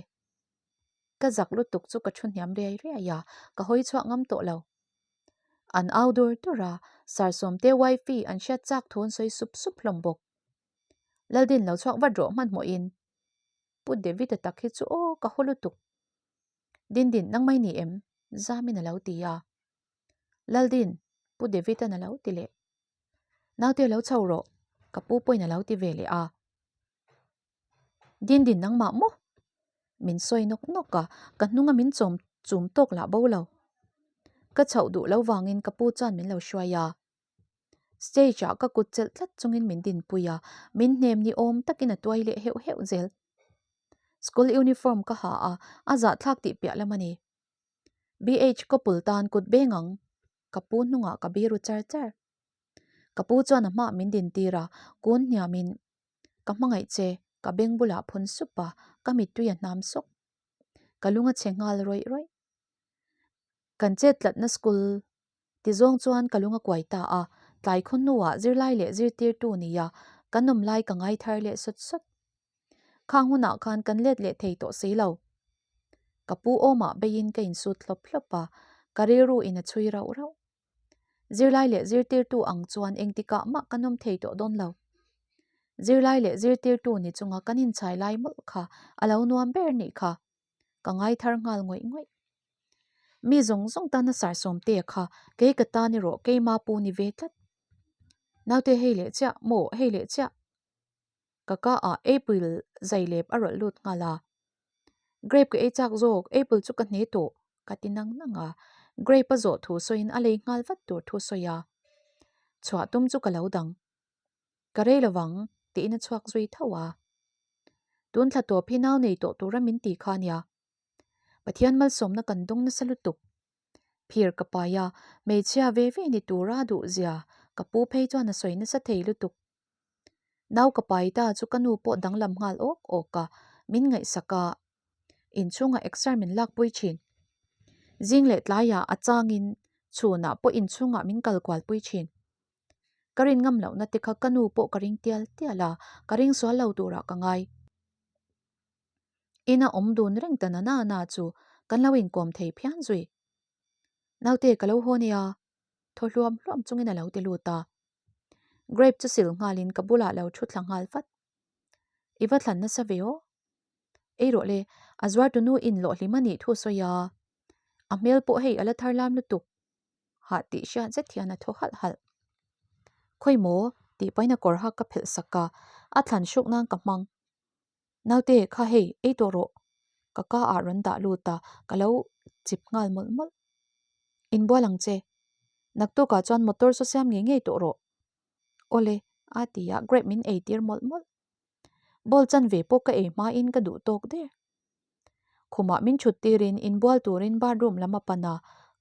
Ka zak lutuk chu ka thu hniam riai riai a, ka hawi chhuak ngam tawh lo. An au dur dur a, Sir Sawmte wifey an hriat chak thu an sawi sup sup hlawm bawk. Laldin lo chhuak vat rawh hmanhmawhin. Pu David-a tak hi chu aw ka haw lutuk. Dindin nangmai ni em? Zamin a lo ti a. Laldin, Pu David-an a lo ti leh. Naute lo chho rawh, ka pu pawhin a lo ti ve leh a. Dindin nangmah maw? Min sawi nawk nawk a, ka hnunga min chawm chum tawk lah bo lo. Ka chhoh duh lo vangin ka pu chuan min lo hruai a. Stage ah ka kut chelh tlat chungin min dinpui a, min hnem ni awm takin a tuai leh heuh heuh zel. School uniform ka ha a, a zahthlak tih piah lam a ni. BH couple tan kut beng ang, ka pu hnungah ka biru char char. Ka pu chuan a hmah min dintir a, kun hniamin Ka hmangaih che, ka beng bulah phun sup a, ka mittui a hnam sawk. Ka lung a chhe nghal rawih rawih. Kan chet tlatna school ti zawng chuan ka lung a kuai ta a, tlai khaw hnuah zirlai leh zirtirtu nia kan awm lai ka ngai thar leh sawt sawt. Khang hunah khan kan let leh thei tawh si lo. Ka pu awmah beiin ka insut hlawp hlawp a, ka rilru in a chhui rauh rauh. Zirlai leh zirtirtu ang chuan engtikah mah kan awm thei tawh dawn lo. Zirlai leh zirtirtu ni chunga kan inchhai lai mawlh kha a lo nuam ber nih kha ka ngai thar nghal ngawih ngawih. Mi zawng zawng tana sarsawmtea kha kei ka tan erawh keima pu ni ve tlat. Naute hei leh chiah maw hei leh chiah. Ka ka ah apple zai lep a rawlh lut nghal a. Grape ka ei chak zawk, apple chu ka hne tawh ka ti nang nang a. Grape a zawh thu sawiin a lei nghal vat tur thu sawi a. Chhuah tum chu ka lo dang. Ka rei lovang tiin a chhuak zui tho a. Tun thla tawp hi nau nei tawh tura min ti kha nia. Pathian malsawmna kan dawng nasa lutuk. Phir ka pai a, hmeichhia ve ve ni tura duh zia ka pu phei chuan a sawi nasa thei lutuk. Nau ka pai ta chu ka nu pawh danglam nghal awk awk a, min ngaihsak a, inchhungah exer min lakpui thin. Zing leh tlaiah a changin chhunah pawh inchhungah min kal kualpui thin. Ka rin ngam lohna te kha ka nu pawh ka ring tial tial a, ka ring sual lo turah ka ngai. Ina awm dun reng ta na na na chu kan lo inkawm thei phian zui. Naute ka lo haw nia, thaw hluam hluam chungin a lo ti lut a. Grape chu sil nghalin ka bulah lo thu thla nghal vat. I va thlan nasa ve aw. Ei rawh le, A zuartunu in lawhlim a nih thu sawi a, a hmel pawh hei a la thar lam lutuk. Hah tih hriat zet hian a thaw halh halh. Khawi maw? tih pahin a kawr hak ka phelh sak a, a thlan hruk nan ka hmang. Naute, kha hei, ei tawh rawh. Ka ka ah rawn dah lut a, ka lo chip nghal mawlh mawlh. Inbual ang che. Naktukah chuan motor saw siam ngei ngei tawh rawh. Awle, a ti a, grape min ei tir mawlh mawlh. Ball chanve pawh ka ei hmain ka duh tawk der. Khumah min thut tirin inbual turin bathroom lam a pan a,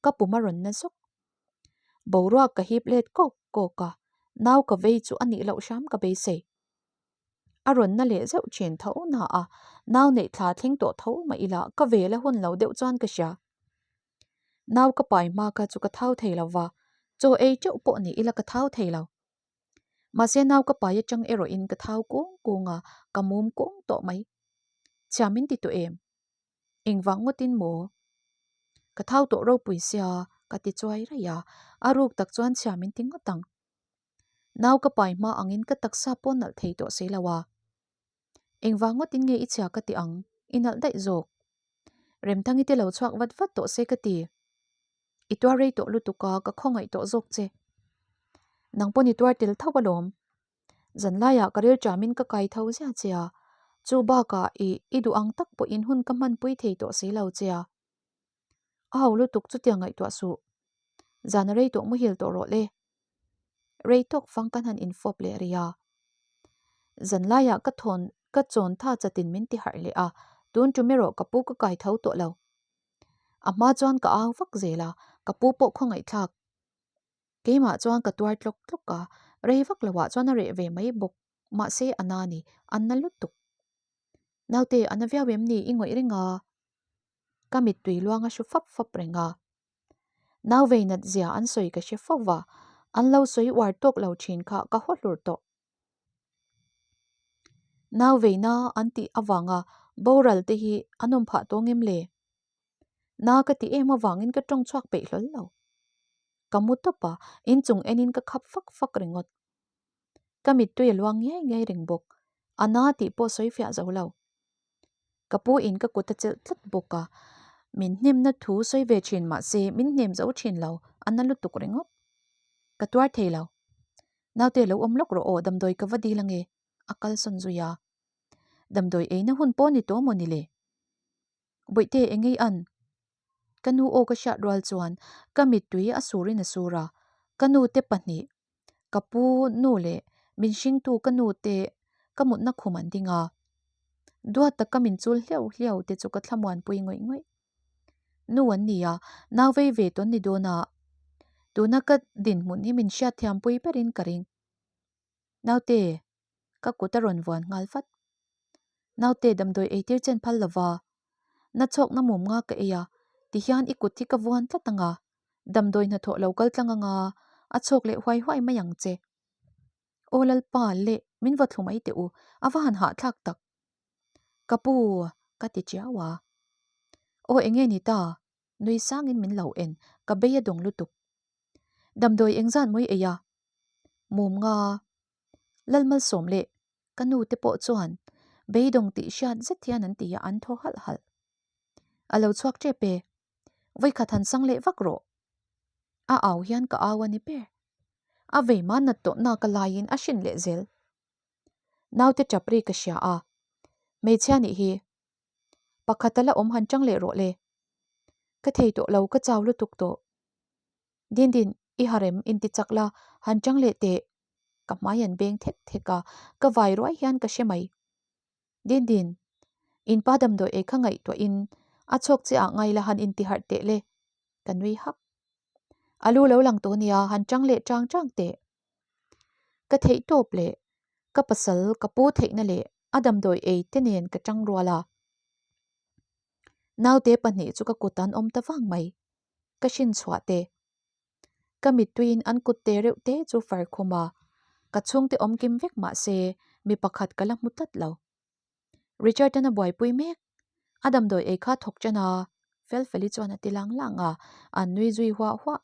ka pum a rawn na zawk. Boruak ka hip let kawk kawk a, nau ka vei chu a nih loh hram ka beisei. A rawn na leh zeuh thin tho na a, nau neih thla thleng tawh tho mah ila ka vel a hun lo deuh chuan ka hria. Nau ka pai hma kha chu ka thau thei lo va, chaw ei teuh pawh ni ila ka thau thei lo. Mahse nau ka pai atang erawhin ka thau kung kung a, ka mum kung tawh mai. Chhia min ti tawh em? Engvang ngawtin maw? Ka thau tawh ropui sia, ka ti chuai raih a, a ruk tak chuan chhia min ti ngawt ang. Nau ka pai hma angin ka taksa pawh nalh thei tawh si lo a. Engvang ngawtin nge i chhia ka ti ang, i nalh daih zawk. Remthangi te lo chhuak vat vat tawh se ka ti. I tuar rei tawh lutuk a, ka khawngaih tawh zawk che. Nang pawn i tuar tel tho alawm. Zanlaiah ka ril ṭamin ka kai tho zia che a, chu bakah i i duh ang tak pawhin hun ka hmanpui thei tawh si lo che a. A ho lutuk chutiang ngaihtuah suh. Zana rei tawh muhil tawh rawh le. Rei tawk fang kan han infawp leh rih a. Zanlaiah ka thawn ka chawn tha chatin min ti harh leh a, tun tum erawh ka pu ka kai tho tawh lo. A hma chuan ka au vak zel a, ka pu pawh khawngaihthlak. Keimah chuan ka tuar tlawk tlawk a, rei vak loah chuan a reh ve mai bawk. Mahse a na ni, a na lutuk. Naute, a na viau em ni i ngawih reng a? Ka mittui luang a hru fap fap reng a. Nau vei nat zia an sawi ka hre fo va, an lo sawi uar tawk lo thin kha ka haw hlur tawh. Nau veina an tih avanga boral te hi an awm phah tawng em le? Na ka ti em avangin ka tawng chhuak peih hlawl lo. Ka mu tawp a, inchung enin ka khap fak fak ringawt. Ka mittui a luang ngiai ngiai reng bawk. A na tih pawh sawi fiah zo lo. Ka pu in ka kut a chelh tlat bawk a, min hnemna thu sawi ve thin mah se min hnem zo thin lo, a na lutuk ringawt. Ka tuar thei lo. Naute lo awm lawk rawh aw, damdawi ka va dil ange, a kalsawn zui a. Damdawi eina hun pawh ni tawh maw ni le? Bawihte engei an? Ka nu aw ka hriat rual chuan ka mittui a surin a sur a, ka nu te pahnih, ka pu nu leh min hringtu ka nu te ka mutna khum an ding a. Duat taka min chul hliau hliau te chu ka thlamuanpui ngawih ngawih. Nu an ni a, nau vei ve tawn ni dawn a, tuna ka dinhmun hi min hriatthiampui berin ka ring. Naute, ka kut a rawn vuan nghal vat. Naute damdawi eitir chen phal lova, na chhawkna mum nga ka ei a, tihian i kut hi ka vuan tlat ang a, damdawi hnathawh lo kal tlang ang a, a chhawk leh huai huai mai ang che. Aw Lalpa leh min va thlu mai teh u, a va han hahthlak tak. Ka pu, ka ti chiau a. Aw enge ni ta, nui sangin min lo en, ka bei a dawng lutuk. Damdawi engzat mawi ei a? Mum nga. Lalmalsawm leh ka nu te pawh chuan beidawng tih hriat zet hian an ti a, an thaw halh halh. A lo chhuak tep e, vawikhat han sang leh vak rawh. A au hian ka au a ni ber. A vei ma nat tawh nak a laiin a hrin leh zel. Naute tap ri ka hria a, hmeichhia nih hi pakhat a la awm han tang leh rawh le. Ka thei tawh lo, ka chau lutuk tawh. Dindin, i harem inti chak la, han ṭang leh teh. Ka hmai an beng thek thek a, ka vai ruai hian ka hre mai. Dindin, in pa damdawi ei kha ngaihtuahin a chhawk che ah ngai la han inti harh teh le. Ka nui hak. A lu lo lang tawh nia, han ṭang leh ṭang ṭang teh. Ka theih tawp leh ka pasal ka pu theihna leh a damdawi ei te nen ka ṭang rual a. Naute pahnih chu ka kut an awm ta vang mai. Ka hrin chhuah te. Ka mittuiin an kut te reuh te chu far khum a, ka chhungte awm kim vek mah se mi pakhat ka la hmu tlat lo. Richard-a'n a buaipui mek. A damdawi ei kha thawk ṭan a, Felfeli chuan a ti lang lang a, an nui zui huah huah.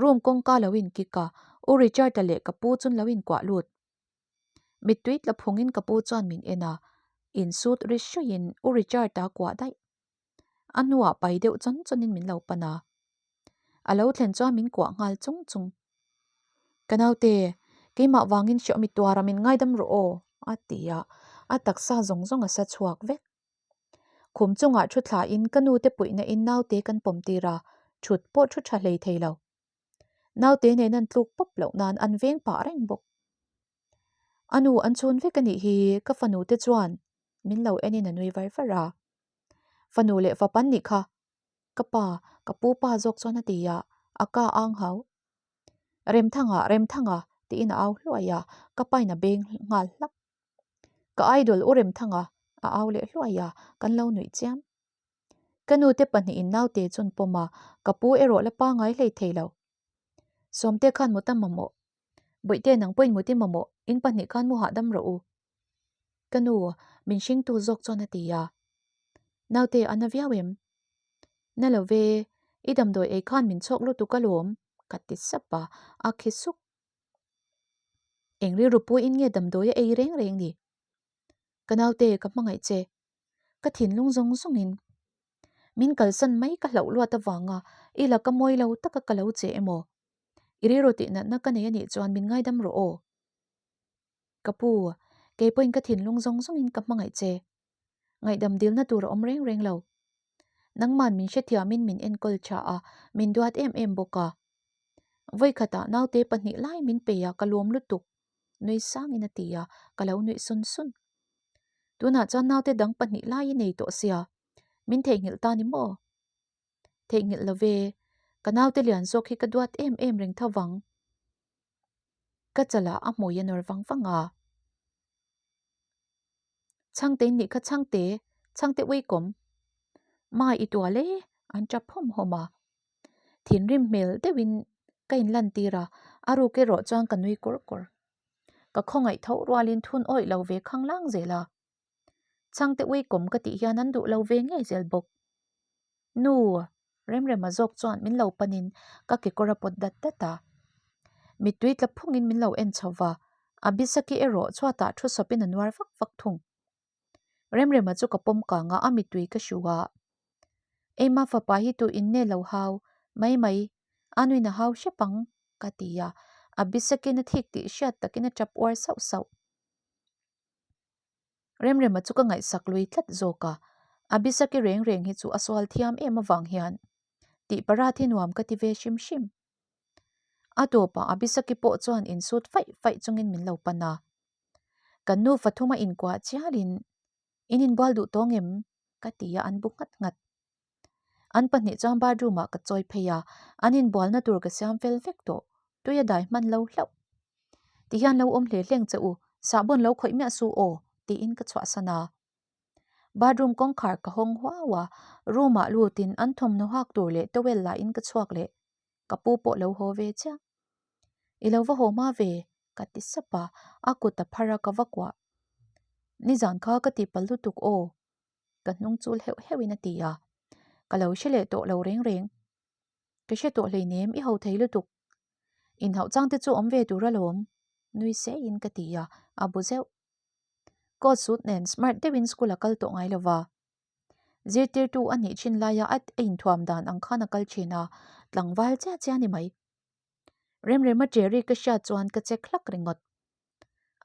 Room kawngka lo inkik a, U Richard-a leh ka pu chun lo inkuah lut. Mittui tla phungin ka pu chuan min en a, Insut ri hruiin U Richard-a kuah daih. A hnuah pai deuh chawn chawnin min lo pan a. A lo thlen chuan min kuah nghal chung chung. Ka naute, keimah vangin hriawmi tuara min ngaidam rawh aw, a ti a, a taksa zawng zawng a sa chhuak vek. Khum chungah thu thlain ka nute puihna in naute kan pawm tir a, thut pawh thu tha hlei thei lo. Naute nen an tluk pawp loh nan an veng pah reng bawk. A nu an chhun vek a nih hi ka fanu te chuan min lo enin a nui var var a. Fanu leh fapa an nih kha ka pa, ka pu pa zawk chuan a ti a, a ka ang hau. Remthanga, Remthanga tiin a au hluai a, ka pain a beng nghal hlak. Ka idol u Remthanga a au leh hluai a, kan lo nuih chiam. Ka nu te pahnihin naute chu an pawm a, ka pu erawh la pangai hlei thei lo. Sawmte khan mut a mamawh. Bawihte nang pawhin mut i mamawh, in pahnih khan mu hahdam rawh u. Ka nu, min hringtu zawk chuan a ti a. Naute a na viau em? Na lo ve, i damdawi ei khan min chhawk lutuk alawm, ka ti sap a, a khi suk. Eng rilru puiin nge damdawi a ei reng reng ni? Ka naute ka hmangaih che. Ka thinlung zawng zawngin min kalsan mai ka hlauh luat avanga i laka mawi lo taka ka lo che emaw? I rilru tih natna ka nei anih chuan min ngaidam rawh aw. Ka pu, kei pawhin ka thinlung zawng zawngin ka hmangaih che. Ngaihdam dilna tur a awm reng reng lo. Nangman min hrethiamin min enkawl tha a, min duat em em bawk a. Vawikhatah naute pahnih lai min pe a, ka lawm lutuk. Nui sangin a ti a, ka lo nuih sun sun. Tunah chuan naute dang pahnih lai i nei tawh sia, min theihnghilh ta ni maw? Theihnghilh lo ve, ka naute lian zawk hi ka duat em em reng tho vang. Ka chalah a hmui a nawr vang vang a. Chhangte in nih kha chhangte, chhangte uikawm. Mai i tual e, an tap hawm hawm a. Thinrim hmel deuhin ka inlantir a, a ruk erawh chuan ka nui kawr kawr. Ka khawngaih tho rualin thun awih lo ve khang lang zel a. Chhangte uikawm ka tih hian an duh lo ve ngei zel bawk. Nu! Remrema zawk chuan min lo panin ka kekawr a pawt dat dat a. Mittui tla phungin min lo en chho va, Abisaki erawh chhuatah thu sawpin a nuar vak vak thung. Remrema chu ka pawm kang a, a mittui ka hru a. Eima fapa hi tu in nge lo hau mai mai, a nuin a hau hrep ang, ka ti a. Abisakin a thik tih hriat takin a tap uar sauh sauh. Remrema chu ka ngaihsak lui tlat zawk a, Abisaki reng reng hi chu a sual thiam em avang hian tih parat hi nuam ka ti ve hrim hrim. A tawpah Abisaki pawh chuan insut faih faih chungin min lo pan a. Kan nu fathuma inkuah chialin, In inbual duh tawng em? ka ti a, an bu nghat nghat. An pahnih chuan bathroom ah ka chawi phei a, an inbualna tur ka siam fel vek tawh, tui a dai hman lo hlauh. Tihian lo awm hle hleng che u, sahbawn lo khawih miah su aw, tiin ka chhuahsan a. Bathroom kawngkhar ka hawng huau a, room ah lutin an thawmhnaw hak tur leh towel lah in ka chhuak leh, ka pu pawh lo haw ve chiah. I lo va haw hma ve, ka ti sap a, a kut a phar a ka va kuah. Nizan kha ka tihpalh lutuk aw, ka hnung chul heuh heuhin a ti a, ka lo hre leh tawh lo reng reng. Ka hre tawh hleinem i ho thei lutuk. Inhauh chang te chu awm ve tur alawm, nui seiin ka ti a, a bu zeuh. Coat suit nen smart deuhin school a kal tawh ngai lo va. Zirtirtu a nih thin laia a inthuam dan ang khan a kal thin a, tlangval chiah chiah a ni mai. Remrema Cherry ka hriat chuan ka check hlak ringawt.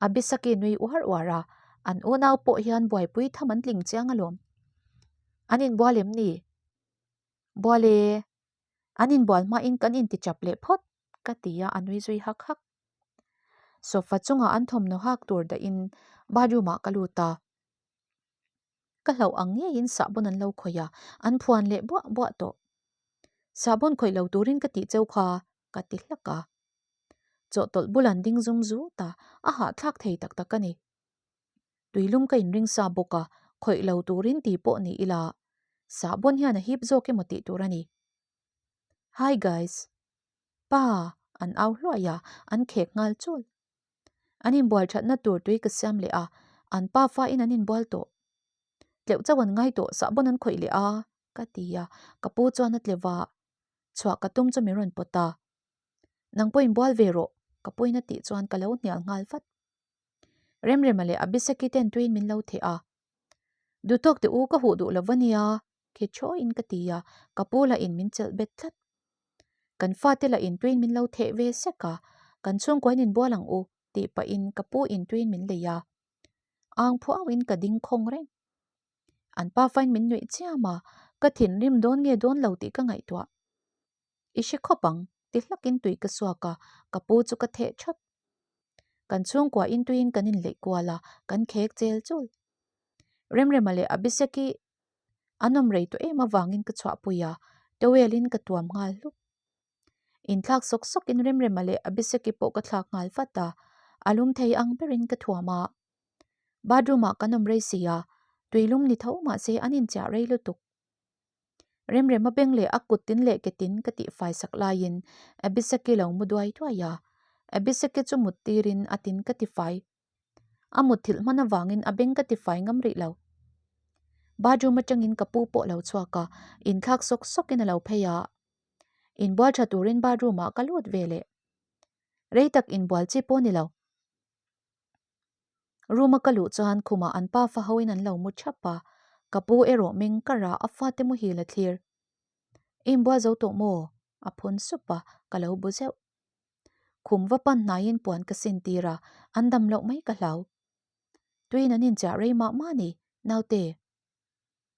Abisaki nui uar uar a, an unau pawh hian buaipui tham an tling chiang alawm. An inbual em ni? Bual e, an inbual hmain kan intichap leh phawt, ka ti a, a nui zui hak hak. Sofa chungah an thawmhnaw hak tur dahin bathroom ah ka lut a. Ka hlauh ang ngeiin sahbawn an lo khawih a, an phuan leh buah buah tawh. Sahbawn khawih lo turin ka tih cheu kha, ka ti hlak a. Chawhtawlh bul an ding zum zut a, a hahthlak thei tak tak a ni. Tuilum ka inring sa bawk a, khawih lo turin ti pawh ni ila, sahbawn hian a hip zawk emaw tih tur a ni. Hi guys! Pa! An au hluai a, an khek nghal chul. An inbual thatna tur tui ka siam leh a, an pa fain an inbual tawh. Tleuh chauh an ngai tawh, sahbawn an khawih leh a, ka ti a, ka pu chuan a tleuh a, chhuah ka tum chu min rawn pawt a. Nang pawh inbual ve rawh, ka puin a tih chuan ka lo hnial nghal vat. Remrema leh Abiseki ten tuiin min lo theh a. Duhtawk teh u ka huh duh lo va nia, khi thawiin ka ti a, ka pu lah in min chelh bet tlat. Kan fate lah in tuiin min lo theh ve sek a, kan chhungkuain inbual ang u tih pahin ka pu in tuiin min lei a. Ang phuauin ka ding khawng reng. An pa fain min nuih chiam a, ka thinrim dawn nge dawn lo tih ka ngaihtuah. I hre khawp ang, ti hlakin tui ka suak a, ka pu chu ka theh thawt. Kan chhungkua in tuiin kan inleih kual a, kan khek chel chul. Remrema leh Abiseki an awm rei tawh em avangin ka chhuahpui a, towel in ka tuam nghal hlup. Inthlak sawk sawkin Remrema leh Abiseki pawh ka thlak nghal vat a, a lum thei ang berin ka thuam a. Bathroom ah kan awm rei si a, tuilum ni tho mahse an inchiah rei lutuk. Remrema beng leh a kut tin leh ke tin ka tihfai sak laiin Abiseki lo mu duai duai a, Abiseki chu mut tirin a tin ka tifai. A mutthilh hman avangin a beng ka tifai ngam rih lo. Bathroom atangin ka pu pawh lo chhuak a, inthlak sawk sawkin a lo phei a. Inbual tha turin bathroom ah ka lut ve leh. Rei tak inbual chi pawh ni lo. Room a ka luh chuan khumah an pa fa hoin an lo mu thap a, ka pu erawh meng kar a a fate muhil a thlir. I inbual zo tawh maw? A phun sup a, ka lo bu zeuh. Khum va pan hnaiin puan ka sin tir a, an dam loh mai ka hlau. Tuiin an inchiah rei mah mah ni, naute.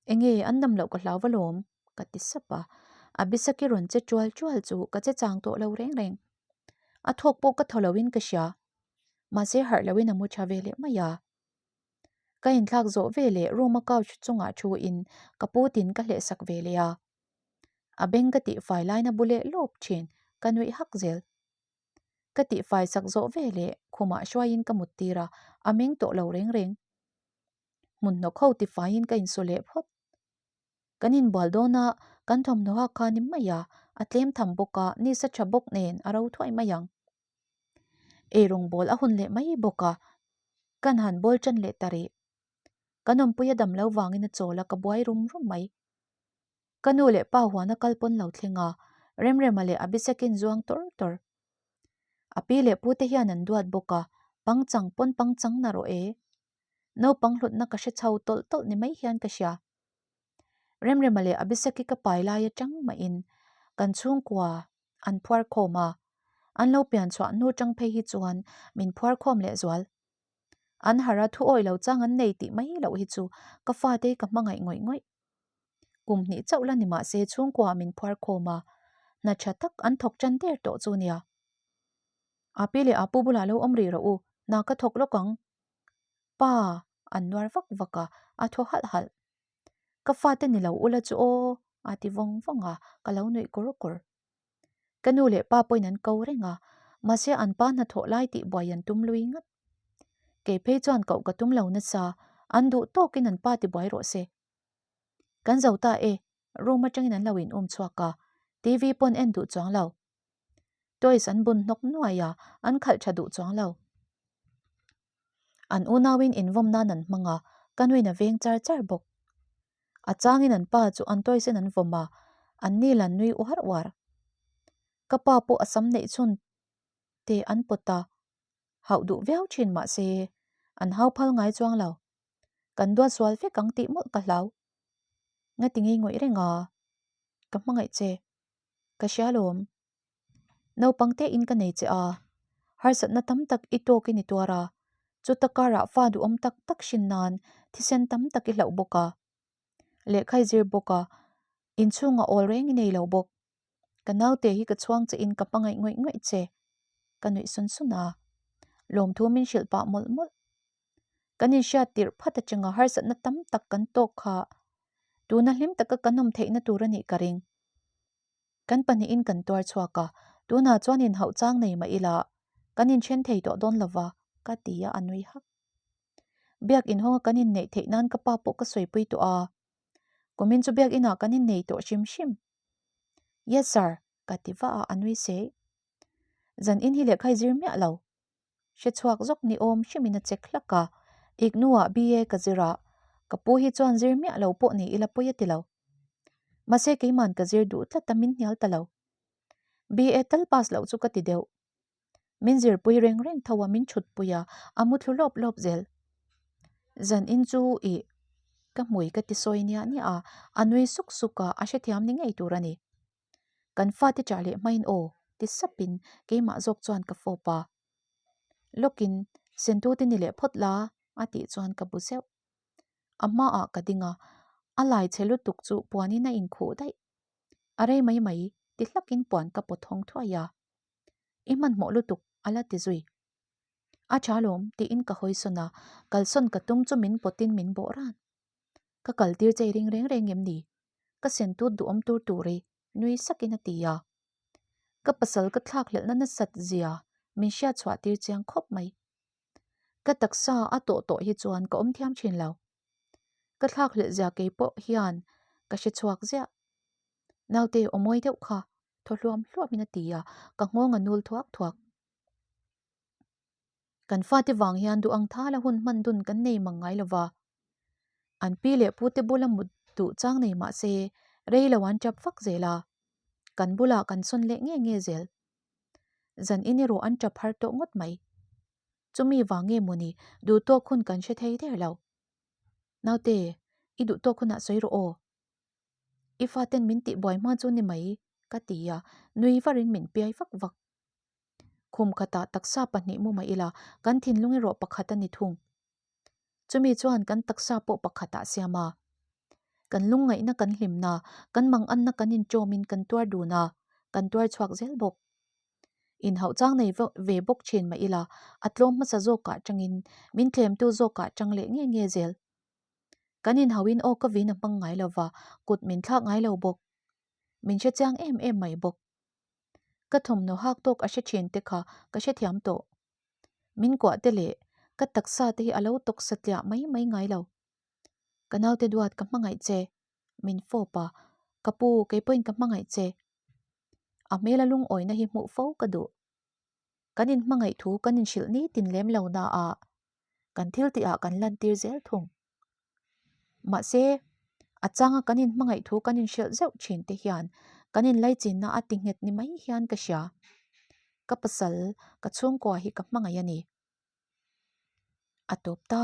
Enge an dam loh ka hlau va lawm? Ka ti sap a, Abisaki rawn che tual tual chu ka che chang tawh lo reng reng. A thawk pawh ka thaw loin ka hria, mahse harh loin a mu tha ve leh mai a. Ka inthlak zawh ve leh room a couch chungah thu in ka pu tin ka hleh sak ve leh a. A beng ka tihfai laina bu leh lawp thin, ka nuih hak zel. Ka tihfai sak zawh ve leh khumah hruaiin ka mut tir a, a meng tawh lo reng reng. Hmun hnawk ho tifaiin ka insu leh phawt. Kan inbual dawn a, kan thawmhnaw hak kha ni mai a, a tlem tham bawk a, nisa tha bawk nen a ro thuai mai ang. Eirawng bawl a hun leh mai bawk a, kan han bawl tan leh ta rih. Kan awmpui a dam lo vangin a chawl a, ka buai rum rum mai. Ka nu leh pa huan a kal pawn lo thleng a, Remrema leh Abisekin zuang tawr tawr. A pi leh pu te hian an duat bawk a, pangchang pawn pangchang na rawh e. Naupang hlutna ka hre chho tawlh tawlh ni mai hian ka hria. Remrema leh Abiseki ka pai lai atang mahin kan chhungkua an phuar khawm a, an lo pian chhuah hnu tang phei hi chuan min phuar khawm leh zual. An harh a thu awih lo chang an nei tih mai loh hi chu ka fate ka hmangaih ngawih ngawih. Kum hnih chauh la ni mah se chhungkua min phuar khawm a, hna tha tak an thawk tan der tawh chu nia. Api leh Apu bulah lo awm rih rawh u, hna ka thawk lawk ang. Pa! An nuar vak vak a, a thaw halh halh. Ka fate ni lo ula chu aw! A ti vawng vawng a, ka lo nuih kur kur. Ka nu leh pa pawhin an ko reng a, mahse an pa hnathawh lai tih buai an tum lui ngat. Kei phei chuan koh ka tum lo nasa, an duh tawkin an pa ti buai rawh se. Kan zo ta e, room atangin an lo in um chhuak a, TV pawn en duh chuang lo. Toys an bun hnawk nuai a, an khalh tha duh chuang lo. An unauin invawm nan an hmang a, ka nuin a veng char char bawk. A changin an pa chu an toys in an vawm a, an ni lan nui uar uar. Ka pa pawh a sam neih chhun te an pawt a, hauh duh viau thin mah se, an hau phal ngai chuang lo. Kan duat sual vek ang tih mawlh ka hlau. Ngati ngei ngawih reng a, ka hmangaih che. Ka hria lawm. Naupang te in ka nei che a, harsatna tam tak i tawkin i tuar a, chuta karah fa duhawm tak tak hrin nan thisen tam tak i hlauh bawk a, lehkha i zir bawk a, inchhungah awl reng i nei lo bawk. Ka naute hi ka chhuang che in ka hmangaih ngawih ngawih che, ka nuih sun sun a, lawmthu min hrilh pah mawlh mawlh. Kan inhriat tirh phat atanga harsatna tam tak kan tawk kha tuna hlim taka kan awm theihna tur a nih ka ring. Kan pahnihin kan tuar chhuak a, tunah chuan inhauh chang nei mah ila kan inthen thei tawh dawn lova, ka ti a, a nui hak. Biak inhawnga kan inneih theih nan ka pa pawh ka sawipui tawh a, kumin chu biak inah kan innei tawh hrim hrim. Yes sir, ka ti vah a, a nui sei. Zan in hi lehkha i zir miah lo. Hre chhuak zawk ni awm hrimin a chek hlak a, Ignu-ah BA ka zir a, ka pu hi chuan zir miah lo pawh ni ila pawi a ti lo. Mahse keiman ka zir duh tlat a min hnial ta lo. BA tal pass loh chu ka ti deuh. Min zirpui reng reng tho a min thutpui a, a mu thlu lawp lawp zel. Zan in chu ih. Ka hmui ka ti sawi niah niah a, a nui suk suk a, a hrethiam ni ngei tur a ni. Kan fate chah leh hmain aw, ti sapin keimah zawk chuan ka fawp a. Lawkin, Sentute ni leh phawt la, a tih chuan ka bu zeuh. A hmaah ka ding a, a lai chhe lutuk chu puanin a inkhuh daih. A rei mai mai, ti hlakin puan ka pawt hawng thuai a. I hmanhmawh lutuk, a la ti zui. A tha lawm, tiin ka hawi sawn a, kalsawn ka tum chu min pawtin min bawh ran. Ka kal tir chei ring reng reng em ni? Ka sen tut duhawm tur tur i, nui sakin a ti a. Ka pasal ka thlak hlelhna nasat zia min hriat chhuah tir chiang khawp mai. Ka taksa a tawh tawh hi chuan ka awm thiam thin lo. Ka thlak hlelh zia kei pawh hian ka hre chhuak ziah. Naute aw mawi deuh kha thaw hluam hluamin a ti a, ka nghawng a nul thuak thuak. Kan fate vang hian duh ang thala hun hman dun kan nei mang ngai lo va. An pi leh pute bula mut duh chang nei mah se rei lo an tap vak zel a, kan bulah kan sawn leh nge nge zel. Zan in erawh an tap har tawh ngawt mai. Chumi vang nge mawni duh tawk hun kan hre thei der lo. Naute, i duh tawk hunah sawi rawh aw. I faten min tihbuai hma chu ni mai, ka ti a, nui varin min piai vak vak. Khum khatah taksa pahnih mu mah ila, kan thinlung erawh pakhat a ni thung. Chumi chuan kan taksa pawh pakhatah a siam a. Kan lungngaihna kan hlimna, kan manganna kan inṭawmin kan tuar dun a, kan tuar chhuak zel bawk. Inhauh chang nei ve bawk ṭhin mah ila, a tlawm hmasa zawkah ṭangin min tlemtu zawkah ṭang leh nge nge zel. Kan inhauhin aw ka vin a hmang ngai lo va, kut min thlak ngai lo bawk. Min hre chiang em em mai bawk. Ka thawmhnaw hak tawk a hre thin te kha ka hrethiam tawh. Min kuah te leh ka taksa te hi a lo tawk satliah mai mai ngai lo. Ka naute duat ka hmangaih che, min fawp a, ka pu kei pawhin ka hmangaih che. A hmela lungawina hi hmuh fo ka duh. Kan inhmangaih thu kan inhrilh nitin lem lo naah kan thil tihah kan lantir zel thung. Mahse, a changa kan inhmangaih thu kan inhrilh zeuh thin te hian kan inlaichinna a ti nghet ni mai hian ka hria. Ka pasal, ka chhungkua hi ka hmangaih a ni. A tawp ta.